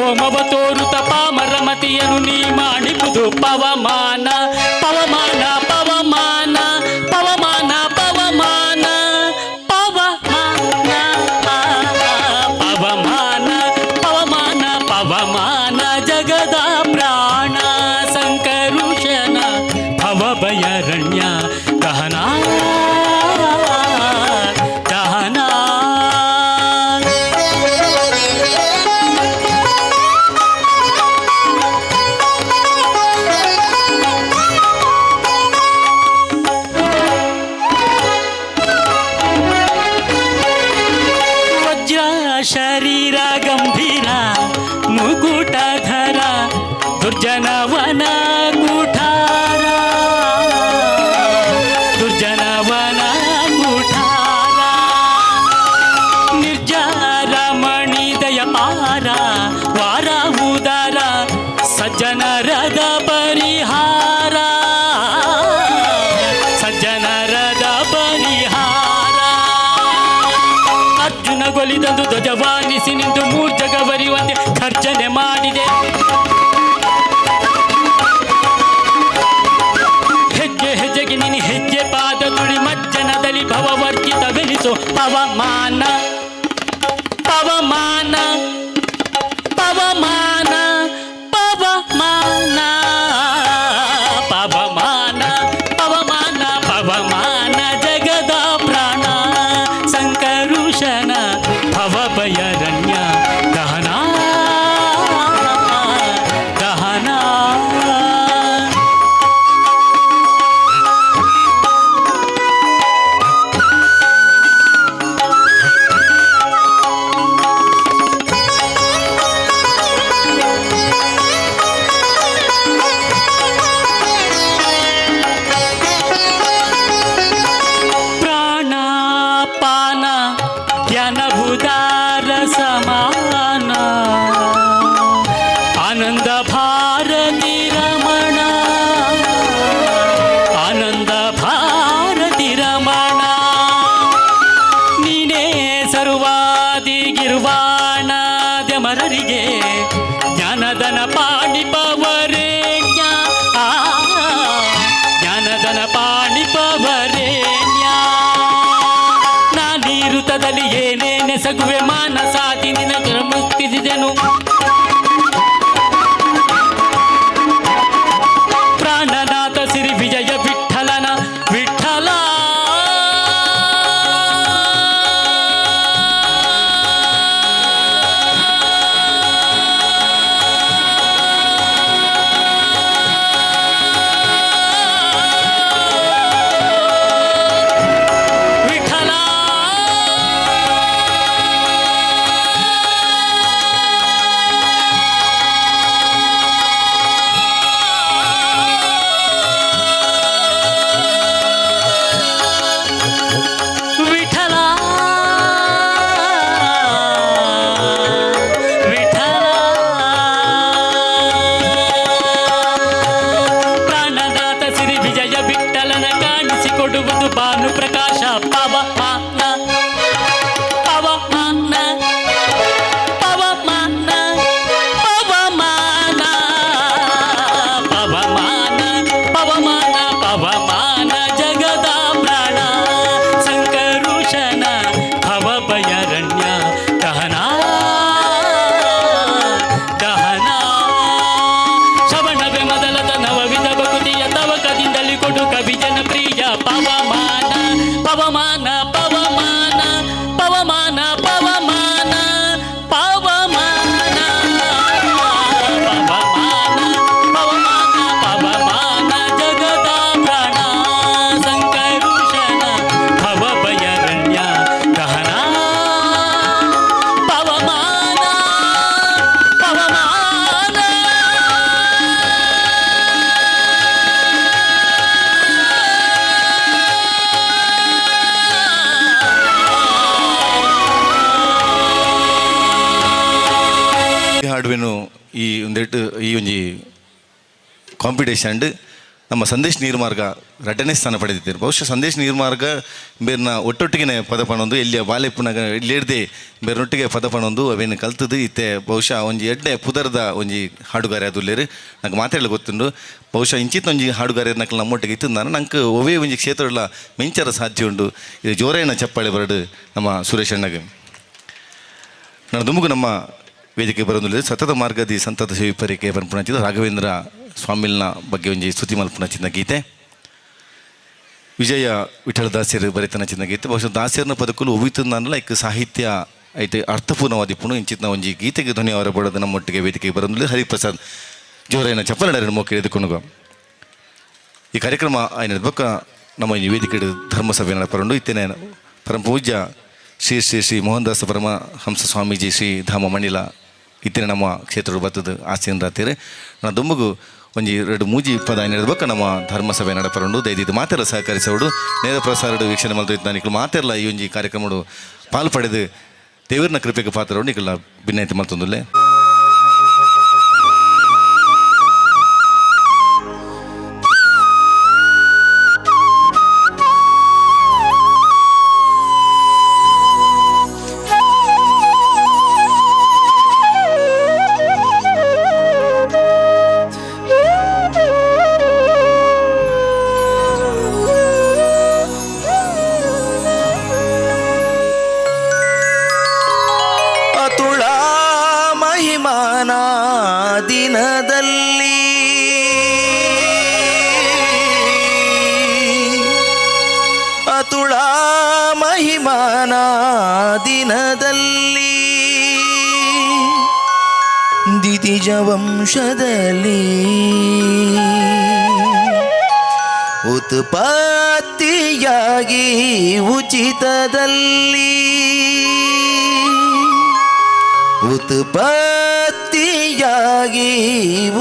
ಹೋಮವ ತೋರುತ ಪಾಮರಮತಿಯನು ನೀ ಮಾಡಿಪುದು. ಪವಮಾನ ಪವಮಾನ ಪವಮಾನ ಪವಮಾನ ಪವಮಾನ ಪವಮಾನ ಪವಮಾನ ಪವಮಾನ ಪವಮಾನ ಜಗದ ಪ್ರಾಣ ಸಂಕರುಷನ ಭವಭಯರಣ್ಯ ದಹನ ದಹನ. ವಜ್ರ ಶರೀರ ಗಂಭೀರ ಮುಕುಟಧರ ದುರ್ಜನವನ ಕುಠಾರ, ದುರ್ಜನವನ ಕುಠಾರ, ನಿರ್ಜರ ಮಣಿದಯ ಪಾರ ವಾರ ಉದಾರ ಸಜ್ಜನರದ ಪರಿಹಾರ, ಸಜ್ಜನರದ ಪರಿಹಾರ. ಅರ್ಜುನ ಗೊಲಿದಂದು ಧ್ವಜವಾನಿಸಿ ನಿಂತು ಮೂರ್ಜಗವರಿವಂತೆ ಖರ್ಜನೆ ಮಾಡಿದೆ. ಹೆಜ್ಜೆ ಹೆಜ್ಜೆಗೆ ನಿನ್ನ ಹೆಜ್ಜೆ ಪಾದ ತುಳಿ ಮಜ್ಜನದಲ್ಲಿ ಭವವರ್ಜಿತವೆನಿಸು. ಪವಮಾನ ಪವಮಾನ ಪವಮಾನ ಪವಮಾನ ಪವಮಾನ ಪವಮಾನ ಪವಮಾನ ಜಗದ ಪ್ರಾಣ ಸಂಕರುಷನ ಭವಭಯರಣ್ಯ ದಹನ ದಹನ. ಪ್ರಾಣಾಪಾನ ಧ್ಯಾನಭುದಾರ ಸಮಾನ ಆನಂದ ಭಾರತಿ ರಮಣ, ಆನಂದ ಭಾರತಿ ರಮಣ. ನೀನೇ ಸರ್ವಾದಿ ಗಿರ್ವಾಣ ದಮರರಿಗೆ ಜ್ಞಾನದನ ಪಾಣಿಪವರೇಣ್ಯ, ಆ, ಜ್ಞಾನದನ ಪಾಣಿಪವರೇಣ್ಯ. ನಾನೀರುತದಲ್ಲಿ ಏನೇನೆಸಗುವೆ ಮಾನಸಾತಿ ನಿನ ಮುಕ್ತಿಸಿದೆನು. ಪ್ರಾಣನಾಥ ಸಿರಿ ವಿಜಯ ವಿಠಲನ ವಿಠಲ. ವಿಠಲ. ವಿಠಲ ವಿಠಲ. ಪ್ರಾಣನಾಥ ಸಿರಿ ವಿಜಯ ವಿಠಲನ ಕಾಣಿಸಿಕೊಡುವುದು ಭಾನು ಪ್ರಕಾಶ. ಪವಮಾನ ಪವಮಾನ ಪವಮಾನ ಪವಮಾನ ಪವಮಾನ ಪವಮಾನ ಪವಮಾನ ಜಗದ ಪ್ರಾಣ ಸಂಕರುಷನ ಭವಭಯರಣ್ಯ ದಹನ ದಹನ. ಶ್ರವಣವೇ ಮೊದಲದ ನವವಿಧ ಭಕುತಿಯ ತವಕದಿಂದಲಿ ಕೊಡು ಕವಿಜನ ಪ್ರಿಯ. ಪವಮಾನ ಪವಮಾನ ಪವಮಾನ ಪವಮಾನ ಪವಮಾನ ಪವಮಾನ ಪವಮಾನ ಪವಮಾನ ಪವಮಾನ ಜಗದ ಪ್ರಾಣ ಸಂಕರುಷನ ಭವಭಯರಣ್ಯ ದಹನ. ಪವಮಾನ ಪವಮಾನ. ಈ ಹಾಡುವೆನು ಈ ಒಂದೆಟ್ಟು ಈ ಒಂಜಿ ಕಾಂಪಿಟೇಷನ್. ನಮ್ಮ ಸಂದೇಶ್ ನೀರ್ಮಾರ್ಗ 2ನೇ ಸ್ಥಾನ ಪಡೆದಿದ್ದಾರೆ. ಬಹುಶಃ ಸಂದೇಶ್ ನೀರ್ಮಾರ್ಗ ಬೇರ್ನ ಒಟ್ಟೊಟ್ಟಿಗೆ ಪದ ಪಣೊಂದು ಎಲ್ಲಿಯ ಬಾಲೆಪ್ಪುನಾಗ ಎಲ್ಲಿರ್ದೆ ಬೇರ್ನೊಟ್ಟಿಗೆ ಪದ ಪಣೊಂದು ಅವೇನು ಕಲ್ತದ್ದು ಇತ್ತೆ. ಬಹುಶಃ ಒಂಜಿ ಎಡ್ಡೆ ಪುದರ್ದ ಒಂಜಿ ಹಾಡುಗಾರೆ ಅದುಲ್ಲೇರು ನಂಗೆ ಮಾತಾಡಲು ಗೊತ್ತುಂಡು. ಬಹುಶಃ ಇಂಚಿತ್ತ ಒಂಜಿ ಹಾಡುಗಾರೆ ನಕ್ಲು ನಮ್ಮೊಟ್ಟಿಗೆ ಇತ್ತು ನಾನು ನಂಗೆ ಒವೇ ಒಂಜಿ ಕ್ಷೇತ್ರಗಳ ಮಿಂಚರ ಸಾಧ್ಯ ಉಂಡು. ಇದು ಜೋರೇನ ಚಪ್ಪಾಳೆ ಬರಡು ನಮ್ಮ ಸುರೇಶ್ ಅಣ್ಣಗೆ. ನಾನು ದುಮುಗು ನಮ್ಮ ವೇದಿಕೆ ಬರೋದಿಲ್ಲ. ಸತತ ಮಾರ್ಗದಿ ಸಂತತ ಸೇವಿಪರಿಕೆ ಪನ್ಪುಣಚಿದ ರಾಘವೇಂದ್ರ ಸ್ವಾಮಿಲ್ನ ಬಗ್ಗೆ ಒಂಜಿ ಸ್ತುತಿ ಮಲ್ಪುಣಚಿನ ಗೀತೆ. ವಿಜಯ ವಿಠಲ ದಾಸ್ಯರು ಬರೆತನ ಚಿನ್ನ ಗೀತೆ. ಬಹುಶಃ ದಾಸ್ಯರನ ಪದಕುಲು ಒವಿತು ಲೈಕ್ ಸಾಹಿತ್ಯ ಐತೆ ಅರ್ಥಪೂರ್ಣವಾದ ಪುಣು ಇಂಚಿತ್ನ ಒಂಜಿ ಗೀತೆಗೆ ಧ್ವನಿ ಅವರ ಬಡೋದು ನಮ್ಮೊಟ್ಟಿಗೆ ವೇದಿಕೆಗೆ ಬರೋದಿಲ್ಲ. ಹರಿಪ್ರಸಾದ್ ಜೋರೈನ ಚಪ್ಪಲಡರ ಮೋಕೆ ಎದುಕೊಂಡು ಈ ಕಾರ್ಯಕ್ರಮ ಆಯ್ನ ಬೊಕ್ಕ ನಮ್ಮ ಈ ವೇದಿಕೆ ಧರ್ಮಸಭೆ ನಡಪರಂಡು ಇತ್ತೇನೆ ಪರಮ ಪೂಜ್ಯ ಶ್ರೀ ಶ್ರೀ ಶ್ರೀ ಮೋಹನದಾಸ ಪರಮಹಂಸ ಸ್ವಾಮೀಜಿ ಶ್ರೀ ಧಾಮ ಮಣಿಲ ಇತ್ತೇನೆ ನಮ್ಮ ಕ್ಷೇತ್ರ ಬತ್ತದ ಆಸೀನ ರಾತ್ರಿ ನಾ ದುಂಬಗು ಒಂಜಿ ಎರಡು ಮೂಜಿ ಪದ ಬೊಕ್ಕ ನಮ್ಮ ಧರ್ಮಸಭೆ ನಡಪರಂಡು ದಯದಿದ್ದು ಮಾತೆಲ್ಲ ಸಹಕರಿಸೋಡು ನೇರ ಪ್ರಸಾರಡು ವೀಕ್ಷಣೆ ಮಲ್ತು ನಿಕ್ಲು ಮಾತೆಲ್ಲ ಈ ಒಂಜಿ ಕಾರ್ಯಕ್ರಮಡು ಪಾಲು ಪಡೆದು ದೇವರನ ಕೃಪೆಗೆ ಪಾತ್ರರು ನಿಕ್ಲ ಭಿನ್ನೈತೆ ಮಲ್ತೊಂದುಲ್ಲೆ. ದಿನದಲ್ಲಿ ಅತುಳ ಮಹಿಮಾನ ದಿನದಲ್ಲಿ ದಿತಿಜ ವಂಶದಲ್ಲಿ ಉತ್ಪತ್ತಿಯಾಗಿ ಉಚಿತದಲ್ಲಿ ಉತ್ಪತ್ತಿಯಾಗಿ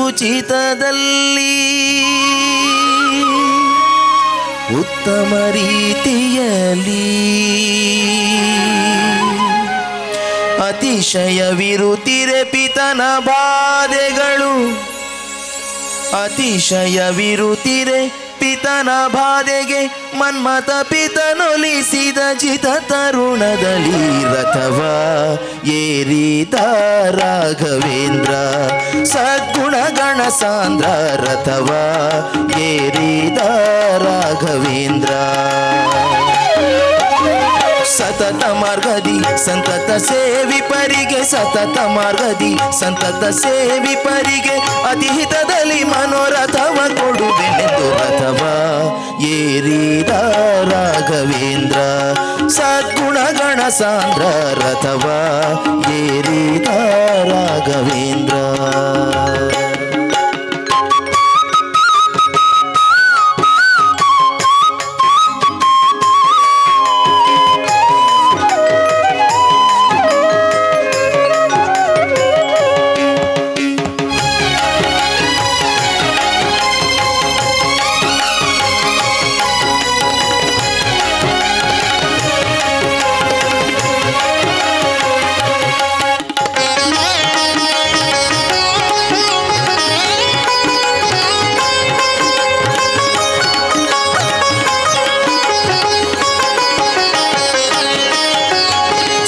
ಉಚಿತದಲ್ಲಿ ಉತ್ತಮ ರೀತಿಯಲ್ಲಿ ಅತಿಶಯವಿರುತ್ತಿರೆ ಪಿತನ ಬಾಧೆಗಳು ಅತಿಶಯವಿರುತ್ತಿರೆ ಪಿತನ ಬಾಧೆಗೆ ಮನ್ಮಥ ಪಿತನೊಲಿಸಿದ ಜಿತ ತರುಣದಲ್ಲಿ ರಥವ ಏರಿದ ರಾಘವೇಂದ್ರ ಸದ್ಗುಣಗಣ ಸಾಂದ್ರ ರಥವ ಏರಿದ ರಾಘವೇಂದ್ರ. ಸತತ ಮಾರ್ಗದಿ ಸಂತತ ಸೇವಿಪರಿಗೆ ಸತತ ಮಾರ್ಗದಿ ಸಂತತ ಸೇವಿಪರಿಗೆ ಅತಿಹಿತದಲ್ಲಿ ಮನೋರಥವ ಕೊಡುವೆನೆಂದು ರಥವ ಏರಿದ ರಾಘವೇಂದ್ರ ಸದ್ಗುಣಗಣ ಸಾಂದ್ರ ರಥವ ಏರಿದ ರಾಘವೇಂದ್ರ.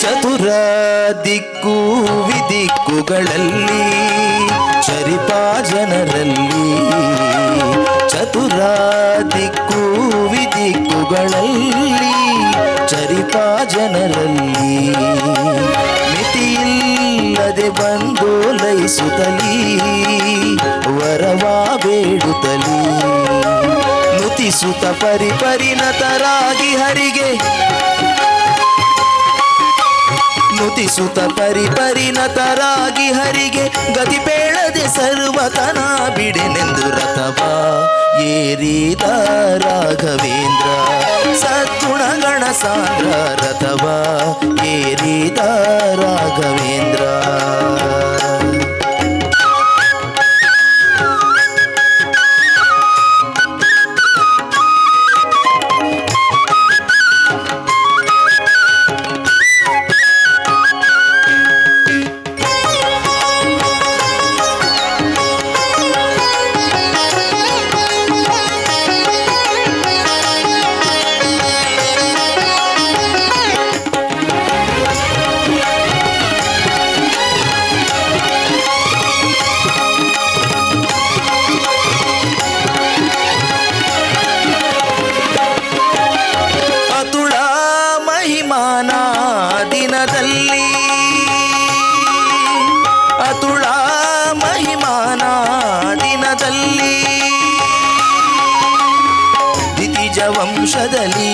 ಚತುರ ದಿಕ್ಕು ವಿದಿಕ್ಕುಗಳಲ್ಲಿ ಚರಿಪಾ ಜನರಲ್ಲಿ ಚತುರ ದಿಕ್ಕು ವಿದಿಕ್ಕುಗಳಲ್ಲಿ ಚರಿಪಾ ಜನರಲ್ಲಿ ಮಿತಿಯಿಲ್ಲದೆ ಬಂದೋಲೈಸುತ್ತಲೀ ವರವಾ ಬೇಡುತ್ತಲೀ ನುತಿಸುತ್ತ ಪರಿಪರಿಣತರಾಗಿ ಹರಿಗೆ ನುತಿಸುತ್ತ ಪರಿಪರಿಣತರಾಗಿ ಹರಿಗೆ ಗತಿ ಪೇಳದೆ ಸರ್ವತನ ಬಿಡೆನೆಂದು ರಥವ ಏರಿದ ರಾಘವೇಂದ್ರ ಸದ್ಗುಣಗಣ ಸಾಂದ್ರ ರಥವ ಏರಿದ ರಾಘವೇಂದ್ರ. ತರುಣದಲ್ಲಿ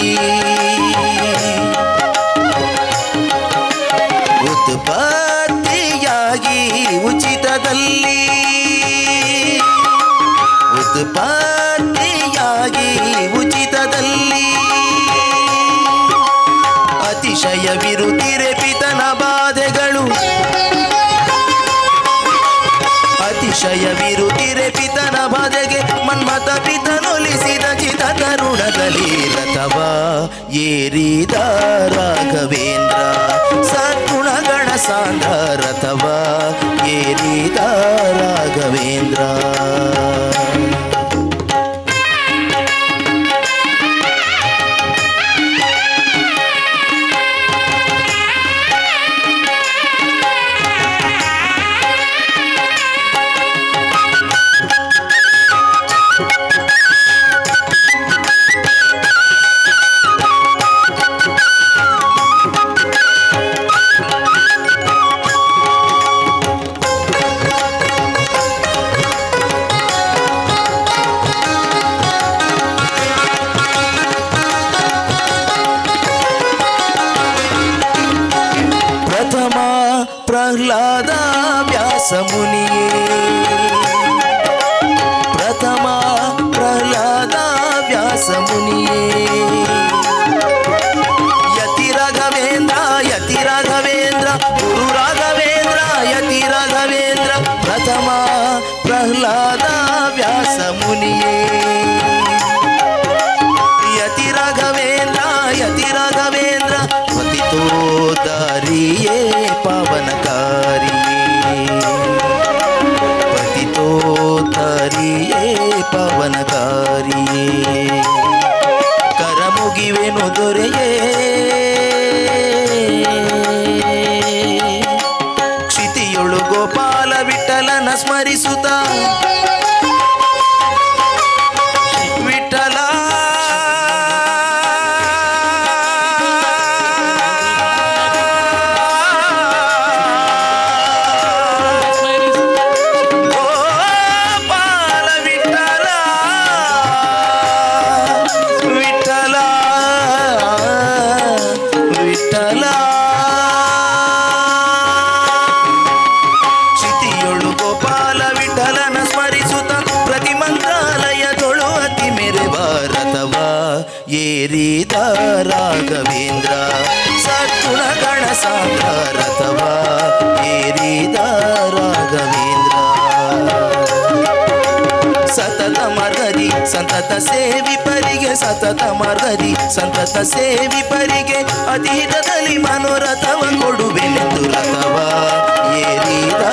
ಉತ್ಪತ್ತಿಯಾಗಿ ಉಚಿತದಲ್ಲಿ, ಉತ್ಪತ್ತಿಯಾಗಿ ಉಚಿತದಲ್ಲಿ ಅತಿಶಯವಿರುತ್ತಿರೆ ಪಿತನ ಬಾಧೆಗಳು, ಅತಿಶಯವಿರುತ್ತಿರೆ ಪಿತನ ಬಾಧೆಗೆ ಮನ್ಮಥ ಪಿತನೊಲಿಸಿದ ಚಿತ ತರುಣದಲ್ಲಿ ರಥವ ಏರಿದ ರಾಘವೇಂದ್ರ ಸದ್ಗುಣಗಣ ಸಾಂದ್ರ ರಥವ ಏರಿದ ರಾಘವೇಂದ್ರ. ಪ್ರಥಮ ಪ್ರಹ್ಲಾದ ವ್ಯಾಸ ಮುನಿಯೇ, ಪ್ರಥಮ ಪ್ರಹ್ಲಾದ ವ್ಯಾಸ ಮುನಿಯೇ, ಯತಿ ರಾಘವೇಂದ್ರ ಯತಿ ರಾಘವೇಂದ್ರ ಗುರು ರಾಘವೇಂದ್ರ ಯತಿ ರಾಘವೇಂದ್ರ, ಪ್ರಥಮ ಪ್ರಹ್ಲಾದ ವ್ಯಾಸ ಮುನಿಯೇ, ಯತಿ ರಾಘವೇಂದ್ರ ಯತಿ ರಾಘವೇಂದ್ರ ಪತಿತೋದಾರಿಯೇ ಪಾವನಕಾರಿಯೇ, ಪತಿತೋದಾರಿಯೇ ಪಾವನಕಾರಿಯೇ, ಕರಮುಗಿವೆನು ದೊರೆಯೇ, ಕ್ಷಿತಿಯೊಳು ಗೋಪಾಲ ವಿಠಲನ ಸ್ಮರಿಸುತ್ತ ವಿಠಲ ಗೋಪಾಲ ವಿಠಲ ವಿಠಲ ವಿಠಲ, ಕ್ಷಿತಿಯೊಳು ಗೋಪಾಲ ವಿಠಲನ ಸ್ಮರಿಸುತ್ತ ಪ್ರತಿ ಮಂತ್ರಾಲಯದೊಳು ಅತಿ ಮೆರೆವ ರಥವ ಏರಿದ ರಾಘವೇಂದ್ರ ಸದ್ಗುಣಗಣ ಸಾಂದ್ರ ರಥವ ಏರಿದ ರಾಘವೇಂದ್ರ. ಸತತ ಮಾರ್ಗದಿ ಸಂತತ ಸೇವಿಪರಿಗೆ, ಸತತ ಮಾರ್ಗದಿ ಸಂತತ ಸೇವಿಪರಿಗೆ ಅತಿಹಿತದಲ್ಲಿ ಮನೋರಥವ ಕೊಡುವೆನೆಂದು ರಥವ ಏರಿದ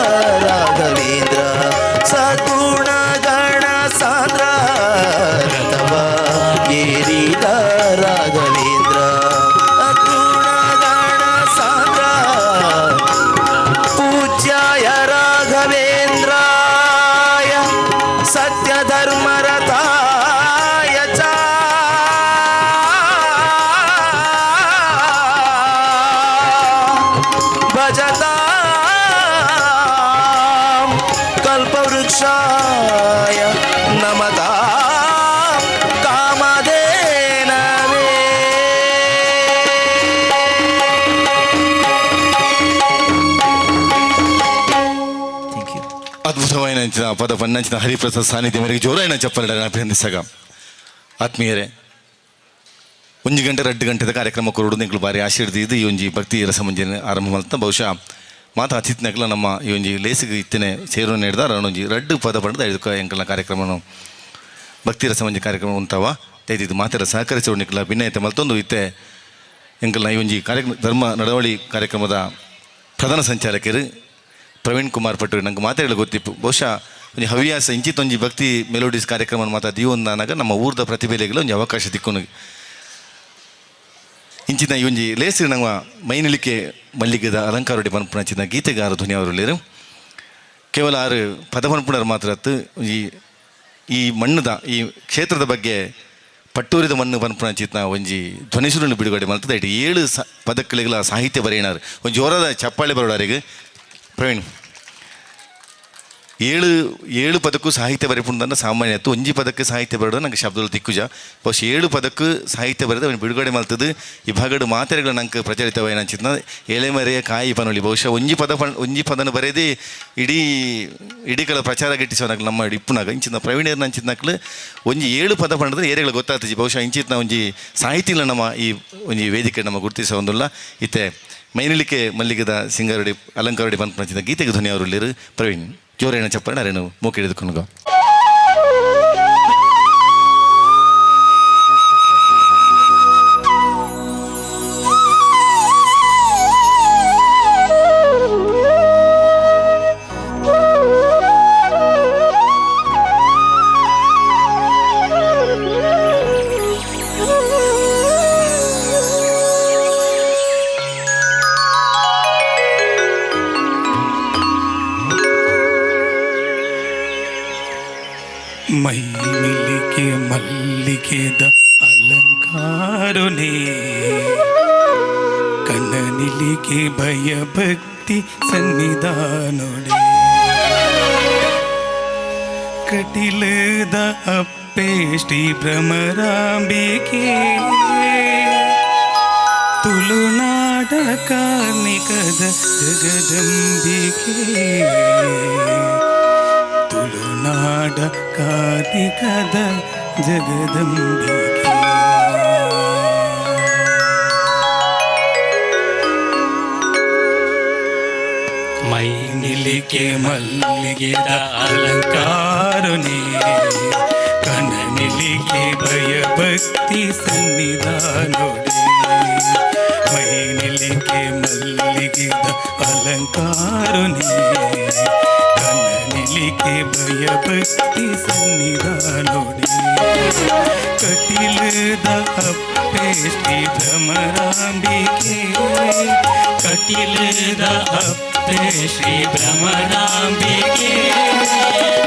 ರಾಘವೇಂದ್ರ ಸದ್ಗುಣ ಗಣ ಸಾಂದ್ರ ರಥವ ಏರಿದ ರಾಘವೇಂದ್ರ ಸದ್ಗುಣ ಗಣ ಸಾಂದ್ರ. ಪೂಜ್ಯಾಯ ರಾಘವೇಂದ್ರಾಯ ಸತ್ಯಧರ್ಮರತಾಯ ಚ ಭಜತಾಂ ಕಲ್ಪವೃಕ್ಷಾಯ ನಮತಾಂ ಕಾಮಧೇನವೇ. Thank you. ಅದ್ಭುತವಾಯಿನ ಪದ ಪನ್ನಂಚಿನ ಹರಿಪ್ರಸಾದ್ ಸಾನ್ನಿಧ್ಯ ಮೇರೆಗೆ ಜೋರಾಯಿನ ಚಪ್ಪಲಿಡ ಅಭಿನಂದಿಸಾಗ. ಆತ್ಮೀಯರೇ, ಒಂಜಿ ಗಂಟೆ 2 ಗಂಟೆದ ಕಾರ್ಯಕ್ರಮ ಕೊರಡು ನಿಂಗಳು ಬಾರಿ ಆಶೀರ್ದ ಇದು ಈ ಒಂಜಿ ಭಕ್ತಿ ರಸಮಂಜನೆ ಆರಂಭ ಮಲ್ತ ಬಹುಶಃ ಮಾತಾ ಅತಿಥಿನಕ್ಲ ನಮ್ಮ ಈ ಒಂಜಿ ಲೇಸಿಗೆ ಇತ್ತನೆ ಸೇರು ನೀಡ್ದಾರ ಒಂಜಿ ರಡ್ಡು ಪದ ಪಡೆದ ಐದು ಎಂಕಲ್ನ ಕಾರ್ಯಕ್ರಮನು ಭಕ್ತಿ ರಸಮಂಜೆ ಕಾರ್ಯಕ್ರಮ ಉಂತಾವ ಇದು ಮಾತೆರ ಸಹಕರಿಸುವ ನಿಕ್ಲ ಭಿನ್ನಯತೆ ಮಲ್ತೊಂದು ಇತ್ತೆ ಎಂಕಲ್ನ ಈ ಒಂಜಿ ಕಾರ್ಯಕ್ರಮ ಧರ್ಮ ನಡವಳಿ ಕಾರ್ಯಕ್ರಮದ ಪ್ರಧಾನ ಸಂಚಾಲಕರು ಪ್ರವೀಣ್ ಕುಮಾರ್ ಪಟ್ಟು ನಂಗೆ ಮಾತಾಡಲು ಗೊತ್ತಿಪ್ಪು. ಬಹುಶಃ ಒಂಜಿ ಹವ್ಯಾಸ ಇಂಚಿತ್ತೊಂಜಿ ಭಕ್ತಿ ಮೆಲೋಡಿಸ್ ಕಾರ್ಯಕ್ರಮ ಮಾತಾಡಿ ಒಂದಾನಾಗ ನಮ್ಮ ಊರ್ದ ಪ್ರತಿಭೆಗಳಿಗೆ ಒಂಜಿ ಅವಕಾಶ ತಿಕ್ಕೊನು ಇಂಚಿನ ಈ ಒಂಜಿ ಲೇಸಿನ ನಮ್ಮ ಮೈನಿಲಿಕೆ ಮಲ್ಲಿಗೆದ ಅಲಂಕಾರೊಡಿ ಪನ್ಪುನಂಚಿನ ಗೀತೆಗಾರ ಧ್ವನಿ ಅವರು ಲೇರು ಕೇವಲ ಆರು ಪದ ಪನ್ಪುಣರು ಮಾತ್ರ ಅತ್ತು ಈ ಈ ಮಣ್ಣುದ ಈ ಕ್ಷೇತ್ರದ ಬಗ್ಗೆ ಪಟ್ಟೂರಿದ ಮಣ್ಣು ಪನ್ಪುನಂಚಿತ್ನ ಒಂಜಿ ಧ್ವನಿಸುರನ್ನು ಬಿಡುಗಡೆ ಮಲ್ತದ ಇಟ್ಟು 7 ಪದಕ್ಕಳಿಗಳ ಸಾಹಿತ್ಯ ಬರೆಯಣಾರು ಒಂಜಿ ಜೋರಾದ ಚಪ್ಪಾಳೆ ಬರೋಡಾರಿಗೆ. ಪ್ರವೀಣ್, ಏಳು ಏಳು ಪದಕ್ಕೂ ಸಾಹಿತ್ಯ ಬರೆಪುಂಡನ್ನ ಸಾಮಾನ್ಯ ಇತ್ತು. ಒಂಜಿ ಪದಕ್ಕೆ ಸಾಹಿತ್ಯ ಬರೋದು ನಂಗೆ ಶಬ್ದಗಳು ತಿಕ್ಕುಜ. ಬಹುಶಃ 7 ಪದಕ್ಕೂ ಸಾಹಿತ್ಯ ಬರೆದು ಅವನು ಬಿಡುಗಡೆ ಮಲ್ತದ್ದು. ಈ ಭಾಗಡು ಮಾತೆರೆಗಳು ನಂಗೆ ಪ್ರಚಲಿತವಾಯಿನ ಅಂಚಿತ್ನ ಎಲೆಮರೆಯ ಕಾಯಿ ಪನೊಲಿ. ಬಹುಶಃ ಒಂಜಿ ಪದ ಒಂಜಿ ಪದನ ಬರೆದೇ ಇಡೀ ಇಡೀ ಕಲ ಪ್ರಚಾರ ಗಿಟ್ಟಿಸೋನಾಗ್ಲು ನಮ್ಮ ಇಪ್ಪುನಾಗ ಇಂಚಿನ ಪ್ರವೀಣರ್ನ ಅಂಚಿತ್ನಕ್ಲು ಒಂಜಿ 7 ಪದ ಪಂಡದ್ರೆ ಏರೆಗಳು ಗೊತ್ತಾಗ್ತದೆ. ಬಹುಶಃ ಇಂಚಿತ್ನ ಒಂಜಿ ಸಾಹಿತಿಗಳ ನಮ್ಮ ಈ ಒಂಜಿ ವೇದಿಕೆ ನಮ್ಮ ಗುರುತಿಸ ಒಂದುಲ್ಲ. ಇತ್ತೆ ಮೈನಿಲಿಕೆ ಮಲ್ಲಿಗದ ಸಿಂಗರಡಿ ಅಲಂಕಾರಡಿ ಪಂಚಿದ ಗೀತೆಗೆ ಧ್ವನಿ ಅವರು ಪ್ರವೀಣ್ ಜೋರೇಣ ಚಪ್ಪರಣ ಅರೇನು ಮೂಕೆ ಹಿಡಿದುಕೊಂಡು. ಮೈನಿಲಿಕೆ ಮಲ್ಲಿಗೆದ ಅಲಂಕಾರುನೇ, ಕಣ್ಣನಿಲಿಕೆ ಭಯಭಕ್ತಿ ಸನ್ನಿಧಾನುಡೆ, ಕಟಿಲದ ಅಪ್ಪೆ ಶ್ರೀ ಭ್ರಮರಾಂಬಿಕೆ, ತುಳುನಾಡ ಕಾರ್ಣಿಕದ ಜಗದಂಬಿಕೆ, ತುಳುನಾಡ ಕಾರ್ಣಿಕದ ಜಗದಂಬಿಕೆ. ಮೈನಿಲಿಕೆ ಮಲ್ಲಿಗೆದ ಅಲಂಕಾರುನೇ, ಕಣ್ಣನಿಲಿಕೆ ಭಯಭಕ್ತಿ ಸನ್ನಿಧಾನುಡೆ, ಮೈನಿಲಿಕೆ ಮಲ್ಲಿಗೆದ ಅಲಂಕಾರುನೇ, ಕಣ್ಣನಿಲಿಕೆ ಭಯಭಕ್ತಿ ಸನ್ನಿಧಾನುಡೆ, ಕಟಿಲದ ಅಪ್ಪೆ ಶ್ರೀ ಭ್ರಮರಾಂಬಿಕೆ, ಕಟಿಲದ ಅಪ್ಪೆ ಶ್ರೀ ಭ್ರಮರಾಂಬಿಕೆ,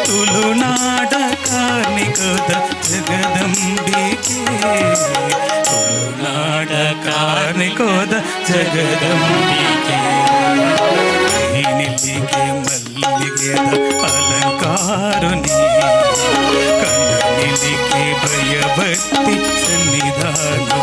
ತುಳುನಾಡ ಕಾರ್ಣಿಕದ ಜಗದಂಬಿಕೆ, ತುಳುನಾಡ ಕಾರ್ಣಿಕದ ಜಗದಂಬಿಕೆ. ಮೈನಿಲಿಕೆ ಮಲ್ಲಿಗೆದ ಅಲಂಕಾರುನೇ, ಕಣ್ಣನಿಲಿಕೆ ಭಯಭಕ್ತಿ ಸನ್ನಿಧಾನುಡೆ.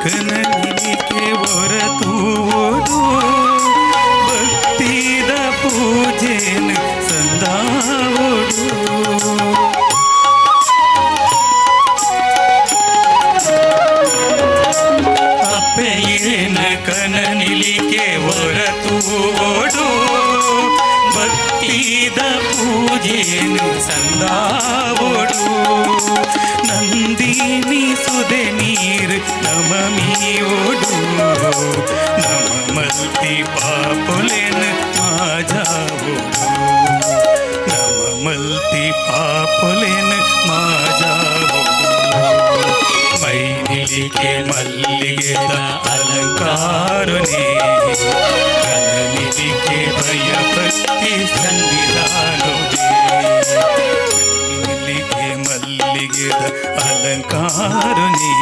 ಕನಲಿಕೆ ಹೊರತೂವುದು ಭಕ್ತಿದ ಪೂಜೆನ ಸಂದಾವೋಡು, ಅಪ್ಪೆಯಿನ ಕನಲಿಕೆ ಹೊರತೂವೋಡು ಭಕ್ತಿದ ಪೂಜೆನ ಸಂದಾವೋಡು, ನಂದಿನಿ ಸುದೆ ನೀರು ನಮಮಿಯೋಡು, ನಮ ಮಲ್ತಿ ಪಾಪುಲೆನ ಮಾಜಾವೋಡು, ನಮ ಮಲ್ತಿ ಪಾಪುಲೆನ ಮಾಜಾವೋಡು. ಮೈನಿಲಿಕೆ ಮಲ್ಲಿಗೆದ ಅಲಂಕಾರುನೇ, ಕನನಿಲಿಕೆ ಭಯಭಕ್ತಿ ಸನ್ನಿಧಾನುಡೆ, ಮೈನಿಲಿಕೆ ಮಲ್ಲಿಗೆದ ಅಲಂಕಾರುನೇ,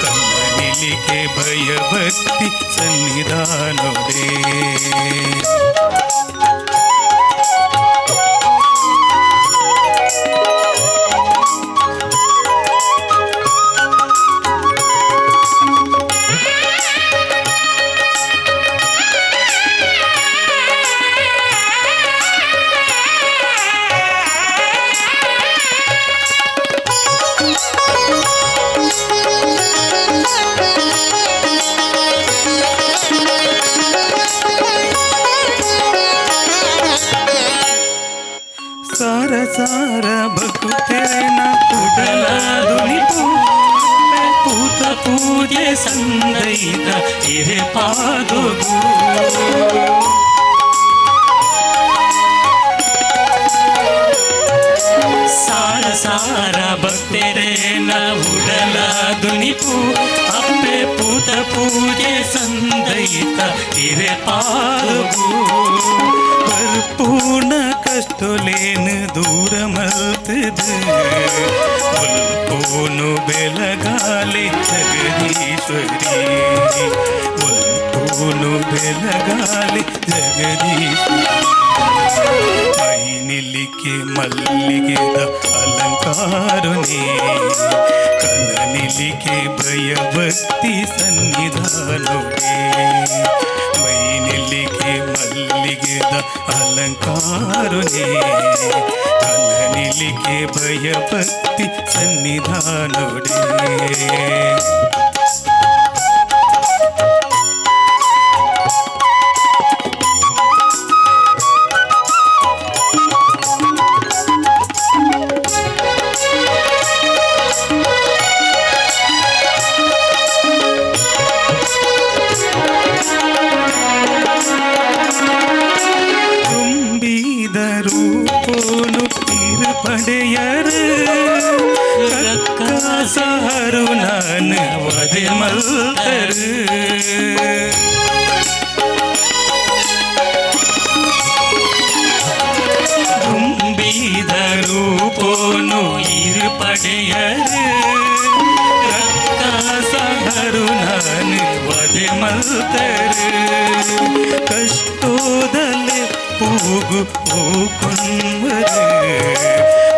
ಕಣ್ಣನಿಲಿಕೆ ಭಯಭಕ್ತಿ ಸನ್ನಿಧಾನುಡೆ. Thank you. ಪೂಜೆ ಸಂದೈತ ಇರೆ ಪಾದೊಗು. ಸಾರ ಸಾರ ಭಕ್ತರೇನ ಉಡಲ ದುನಿಪು ಅಪ್ಪೆ ಪೂತ ಪೂಜೆ ಸಂದೈತ ಇರೆ ಪಾದೊಗು. ಪೂರ್ಣ ಕಷ್ಟೊಲೇನು ದೂರ ಮಲ್ತದು ಮುಲ್ಪೂನು ಬೆಲಗಾಲಿ ಜಗದೀಶ್ವರಿ, ಮುಲ್ಪೂನು ಬೆಲಗಾಲಿ ಜಗದೀಶ್ವರಿ. ಮೈ ನಿಲಿಕೆ ಮಲ್ಲಿಗೆದ ಅಲಂಕಾರುನೇ, ಕನನಿಲಿಕೆ ಭಯಭಕ್ತಿ ಸನ್ನಿಧಾನುಡೇ. ಮೈ ನಿಲಿಕೆ ಮಲ್ಲಿಗೆದ ಅಲಂಕಾರುನೇ, ಕನನಿಲಿಕೆ ಭಯಭಕ್ತಿ ಸನ್ನಿಧಾನುಡೇ. ತುಂಬಿದ ರೂಪೋನು ತಿರುಪಡೆಯರು ಕಕ್ಕಾಸಹರು ನಾನು ವದೆ ಮಲ್ತರು. ತುಂಬಿದ ರೂಪೋನು ಇರುಪಡೆಯರು ರಕ್ಕಾಸಹರು ನಾನು ವದೆ ಮಲ್ತರು. ಕಷ್ಟೋದಲೆ ಪೂಗು ಪೂಕೊಂಬರು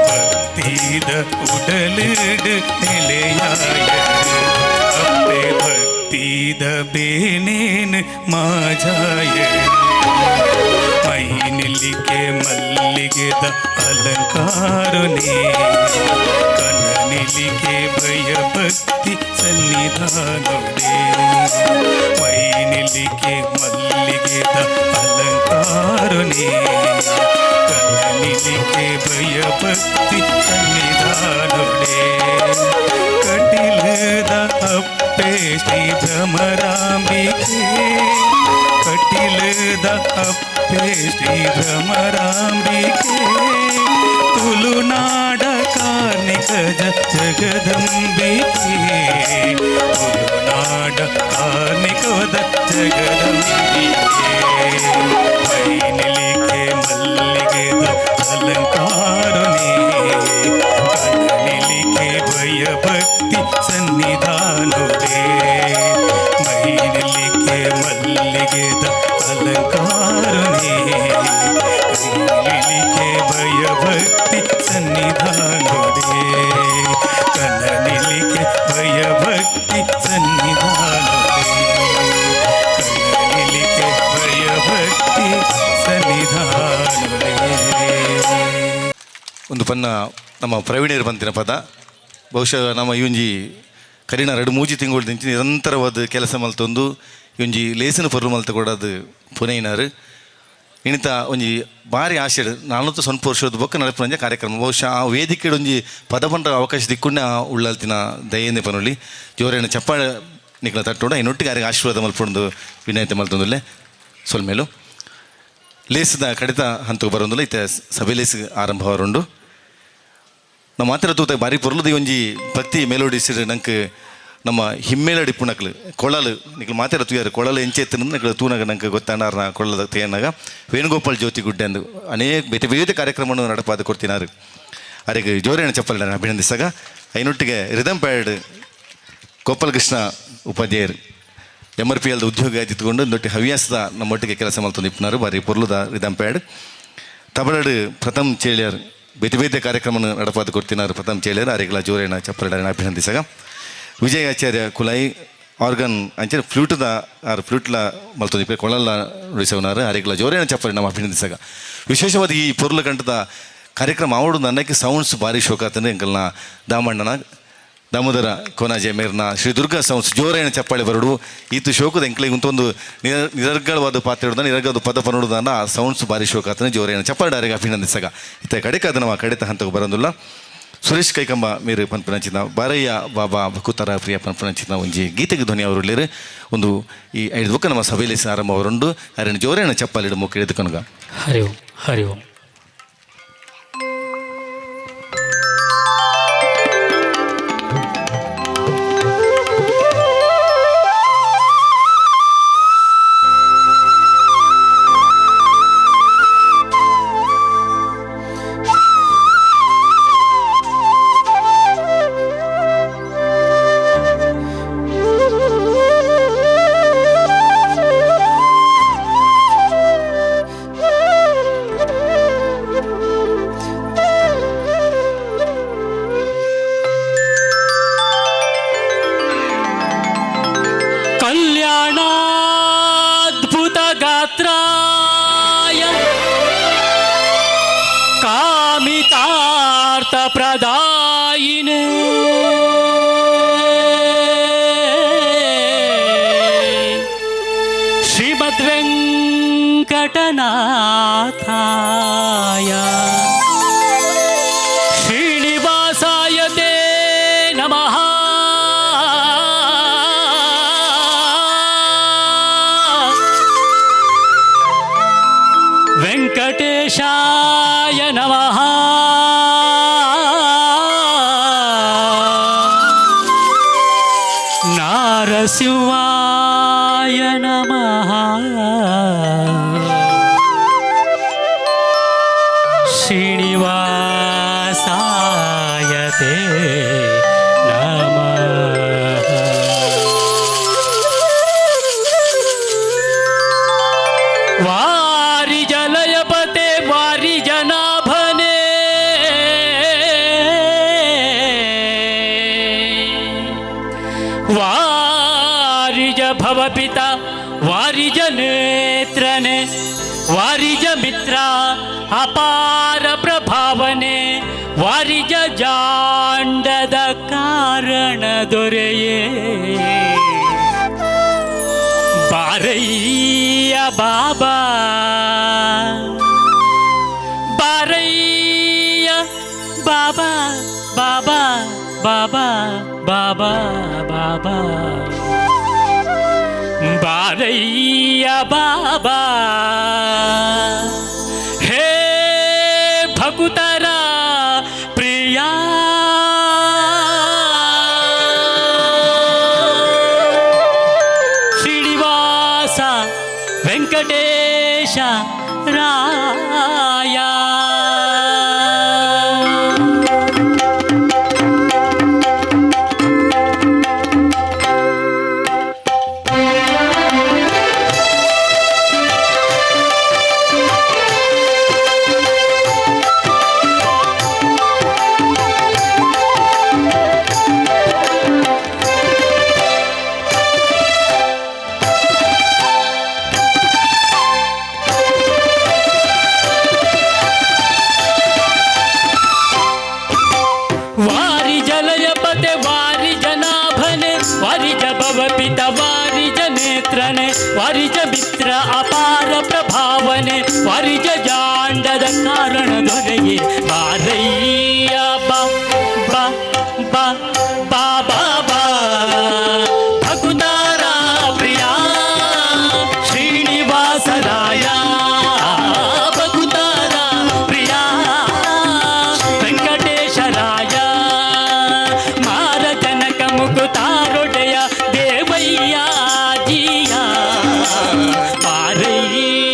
ಭಕ್ತಿದ ಉಡಲಿಡು ನೆಲೆಯಾಯರು. ಅಪ್ಪೆ ಭಕ್ತಿದ ಬೇನೇನು ಮಾಜಾಯರು. ಮೈ ನಿಲ್ಲಿಕೆ ಮಲ್ಲಿಗೆದ ಅಲಂಕಾರುನೇ, ಕನನಿಲಿಕೆ ಭಯಭಕ್ತಿ ಸನ್ನಿಧಾನುಡೇ. ಮೈ ನಿಲ್ಲಿಕೆ ಮಲ್ಲಿಗೆದ ಅಲಂಕಾರುನೇ, ಕನನಿಲಿಕೆ ಭಯಭಕ್ತಿ ಸನ್ನಿಧಾನುಡೇ. ಕಟಿಲದ ಅಪ್ಪೆ ಶ್ರೀ ಭ್ರಮರಾಂಬಿಕೆ, ಕಟಿಲದ ಅಪ್ಪೆ ಶ್ರೀ ಭ್ರಮರಾಂಬಿಕೆ. ತುಳುನಾಡ ಕಾರ್ಣಿಕ ಜಗದಂಬಿಕೆ, ತುಳುನಾಡ ಕಾರ್ಣಿಕದ ಜಗದಂಬಿಕೆ. ಮೈ ನಿಲಿಕೆ ಮಲ್ಲಿಗೆದ ಅಲಂಕಾರುನೇ, ಕನನಿಲಿಕೆ ಭಯಭಕ್ತಿ ಸನ್ನಿಧಾನುಡೇ. ಮೈ ನಿಲಿಕೆ ಮಲ್ಲಿಗೆದ ಅಲಂಕಾರುನೇ, ಕನನಿಲಿಕೆ ಭಯಭಕ್ತಿ ಸನ್ನಿಧಾನುಡೇ. ಕನನಿಲಿಕೆ ಭಯಭಕ್ತಿ ಸನ್ನಿಧಾನುಡೇ, ಕನನಿಲಿಕೆ ಭಯಭಕ್ತಿ ಸನ್ನಿಧಾನುಡೇ. ಒಂದು ಪನ್ನ ನಮ್ಮ ಪ್ರವೀಣರು ಬಂತಿನ ಪದ. ಬಹುಶಃ ನಮ್ಮ ಇವಂಜಿ ಕರಿನ ಎರಡು ಮೂಜಿ ತಿಂಗಳು ದಿಂಚಿ ನಿರಂತರವಾದ ಕೆಲಸ ಮಲ್ತೊಂದು ಇವಂಜಿ ಲೇಸಿನ ಪೊರ್ಲು ಮಲ್ತ ಕೊಡೋದು ಪುನೈನಾರು ಇಣಿತ ಒಂಜಿ ಭಾರಿ ಆಶೆ ನಾನೂತ್ತು ಸ್ವಲ್ಪ ವರ್ಷದ ಬೊಕ್ಕ ನಡಪುನಂಜ ಕಾರ್ಯಕ್ರಮ. ಬಹುಶಃ ಆ ವೇದಿಕೆ ಒಂಜಿ ಪದ ಪಂಡ ಅವಕಾಶ ದಿಕ್ಕುಂಡೆ ಆ ಉಳ್ಳಲ್ತಿನ ದಯೇಂದೆ ಪನೊಳ್ಳಿ ಜೋರೇನ ಚಪ್ಪಾಳೆ ನಿಕ್ಲ ತಟ್ಟೋಡ ಇನ್ನೊಟ್ಟಿಗೆ ಯಾರಿಗೆ ಆಶೀರ್ವಾದ ಮಲ್ಪೊಂದು ವಿನಯತೆ ಮಲ್ತೊಂದುಲ್ಲೆ ಸೊಲ್ಮೇಲು. ಲೇಸದ ಕಡಿತ ಹಂತಕ್ಕೆ ಬರೋಂದಿಲ್ಲ, ಇತ್ತ ಸಭೆ ಲೇಸ್ ಆರಂಭವರುಂಡು. ನಮ್ಮ ಮಾತ್ರ ತೂತ ಬಾರಿ ಪೊರ್ಲುದ ಒಂಜಿ ಭಕ್ತಿ ಮೇಲೋಡಿಸಿದ್ರೆ ನಂಗೆ ನಮ್ಮ ಹಿಮ್ಮೇಲಡಿ ಪುಣಕ್ಲು ಕೊಳಲು ನಿಕ್ಲು ಮಾತೆರ ತೂಯಾರು ಕೊಳಲು ಎಂಚೆತ್ತನ ನಿಕ್ಲು ತೂನಾಗ ನಂಗೆ ಗೊತ್ತಾನಾರ್ನ ಕೊಳದ ತೇನಾಗ ವೇಣುಗೋಪಾಲ್ ಜ್ಯೋತಿ ಗುಡ್ಡೆ ಅಂದು ಅನೇಕ ಬೇತೆ ಬೇತೆ ಕಾರ್ಯಕ್ರಮವನ್ನು ನಡಪಾದ ಕೊಡ್ತಿನಾರು. ಅರೆಗೆ ಜೋರೇಣ ಚಪ್ಪಲ್ ನಾನು ಅಭಿನಂದಿಸಾಗ. ಐನೊಟ್ಟಿಗೆ ರಿದಮ್ ಪ್ಯಾಡ್ ಗೋಪಾಲಕೃಷ್ಣ ಉಪಾಧ್ಯಾಯರು M R P ಎಲ್ದ ಉದ್ಯೋಗ ಎತ್ತಿಕೊಂಡು ದೊಡ್ಡ ಹವ್ಯಾಸದ ನಮ್ಮೊಟ್ಟಿಗೆ ಕೆಲಸ ಮಲ್ತೊಂದು ಇಪ್ಪನಾರು ಬಾರಿ ಪೊರ್ಲುದ ರಿದಮ್ ಪ್ಯಾಡ್. ತಬಲಡು ಪ್ರಥಮ್ ಚೇಳಿಯರ್ ಬೇತೆ ಬೇತೆ ಕಾರ್ಯಕ್ರಮವನ್ನು ನಡಪಾದ ಕೊಡ್ತಿನಾರು ಪ್ರಥಮ್ ಚೇಳಿಯರ್ ಅರೆಗಳ ಜೋರೇಣ ಚಪ್ಪಲಡನ ಅಭಿನಂದಿಸಾಗ. ವಿಜಯ ಆಚಾರ್ಯ ಕುಲಾಯಿ ಆರ್ಗನ್ ಅಂಚೆ ಫ್ಲೂಟದ ಆರು ಫ್ಲೂಟ್ಲ ಮಲ್ತೊಂದಿಪ್ಪೆ ಕೊಳಲ್ಲ ನುಡಿಸವನಾರು ಅರೆಗಳ ಜೋರೇಣ ಚಪ್ಪಲಿ ನಮ್ಮ ಅಭಿನಂದಿಸಾಗ. ವಿಶೇಷವಾದ ಈ ಪೊರ್ಲು ಕಂಠದ ಕಾರ್ಯಕ್ರಮ ಅವಡು ನನ್ನಕ್ಕೆ ಸೌಂಡ್ಸ್ ಭಾರಿ ಶೋಕಾತಂದ್ರೆ ಎಂಕಲ್ನ ದಾಮಣ್ಣನ ದಾಮೋದರ ಕೋನಾಜೆ ಮೇರ್ನ ಶ್ರೀ ದುರ್ಗಾ ಸೌಂಡ್ಸ್ ಜೋರೇಣ ಚಪ್ಪಾಳೆ ಬರಡು ಈತು ಶೋಕದ ಎಂಕ್ಲಿಗೆ ಒಂದು ನಿರರ್ಗಳವಾದ ಪಾತ್ರ ಹಿಡ್ದ ನಿರರ್ಗದ ಪದ ಪನುಡುದಾನ ಆ ಸೌಂಡ್ಸ್ ಭಾರಿ ಶೋಕಾತನ ಜೋರೇಣ ಚಪ್ಪಾಳೆ ಅರೆಗೆ ಅಭಿನಂದಿಸಾಗ. ಇತ್ತ ಕಡೆಕಾದ ನಮ್ಮ ಕಡೆತ ಹಂತಕ್ಕೆ ಬರೋದಿಲ್ಲ. ಸುರೇಶ್ ಕೈಕಂಬ ಮೇರು ಪನ್ಪನಂಚಿನ ಬಾರಯ್ಯ ಬಾಬಾ ಭಕುತರ ಪ್ರಿಯ ಪನ್ಪನಂಚಿನ ಒಂಜಿ ಗೀತೆಗೆ ಧ್ವನಿ ಅವರುಳ್ಳೇರು ಒಂದು ಈ ಐದು ಬೊಕ್ಕ ನಮ್ಮ ಸಭೆಯಲ್ಲಿ ಆರಂಭ ಅವರುಂಡು ಅರಣ್ಯ ಜೋರೇಣ ಚಪ್ಪಾಲಿಡು ಮುಖ ಹಿಡಿದುಕೊನಗ. ಹರಿ ಓಂ ಹರಿ ಓಂ. ಕಲ್ಯಾಣಾದ್ಭುತ ಗಾತ್ರಾಯ ಕಾಮಿತಾರ್ಥ ಪ್ರದಾಯಿನೇ ಶ್ರೀಮದ್ವೆಂಕಟನಾಥಾಯ ಶ್ರೀನಿವಾಸಾಯ ತೇ ನಮಃ. ವೆಂಕಟೇಶಾಯ ನಮಃ. ನಾರಸಿಂಹಾಯ ನಮಃ. ಶ್ರೀನಿವಾಸಾಯ ತೇ ನಮಃ. ವಾರಿ ಜಲಯಪತೆ ವಾರಿ ಜನಾಭನೆ ವಾರಿಜ ಭವಪಿತ ವಾರಿಜ ನೇತ್ರನೆ ವಾರಿಜ ಮಿತ್ರ ಅಪಾರ ಪ್ರಭಾವನೆ ವಾರಿಜ ಜಾಂಡದ ಕಾರಣ ದೊರೆಯೇ ಬಾರಯ್ಯ ಬಾಬಾ ಬಾರಯ್ಯ ಬಾಬಾ ಬಾಬಾ ಬಾಬಾ ಬಾಬಾ ಬಾಬಾ ಬಾರಯ್ಯ ಬಾಬಾ ಹೇ ಭಕುತರ ಪ್ರಿಯ ಶ್ರೀನಿವಾಸ ವೆಂಕಟೇಶ ರಾಯ. ವಾರಿ ಜಲಯಪತೆ ವಾರಿ ಜನಾಭನೆ ವಾರಿಜ ಭವಪಿತ ವಾರಿಜ ನೇತ್ರನೆ ವಾರಿಜ ಮಿತ್ರ ಅಪಾರ ಪ್ರಭಾವನೆ ವಾರಿಜ ಜಾಂಡದ ಕಾರಣ ದೊರೆಯೇ ಬಾರಯ್ಯ ಬಾ ಬಾ ಬಾ ಬಾ ಬಾ ಬಾ ಭಕುತಾರ ಪ್ರಿಯ ಶ್ರೀನಿವಾಸರಾಯ ಭಕುತಾರ ಪ್ರಿಯ ವೆಂಕಟೇಶರಾಯ ಮಾರ ಜನಕ ಮುಕುತಾರೊಡೆಯ ದೇವಯ್ಯ ಜಿಯ ಪಾರಯ್ಯ.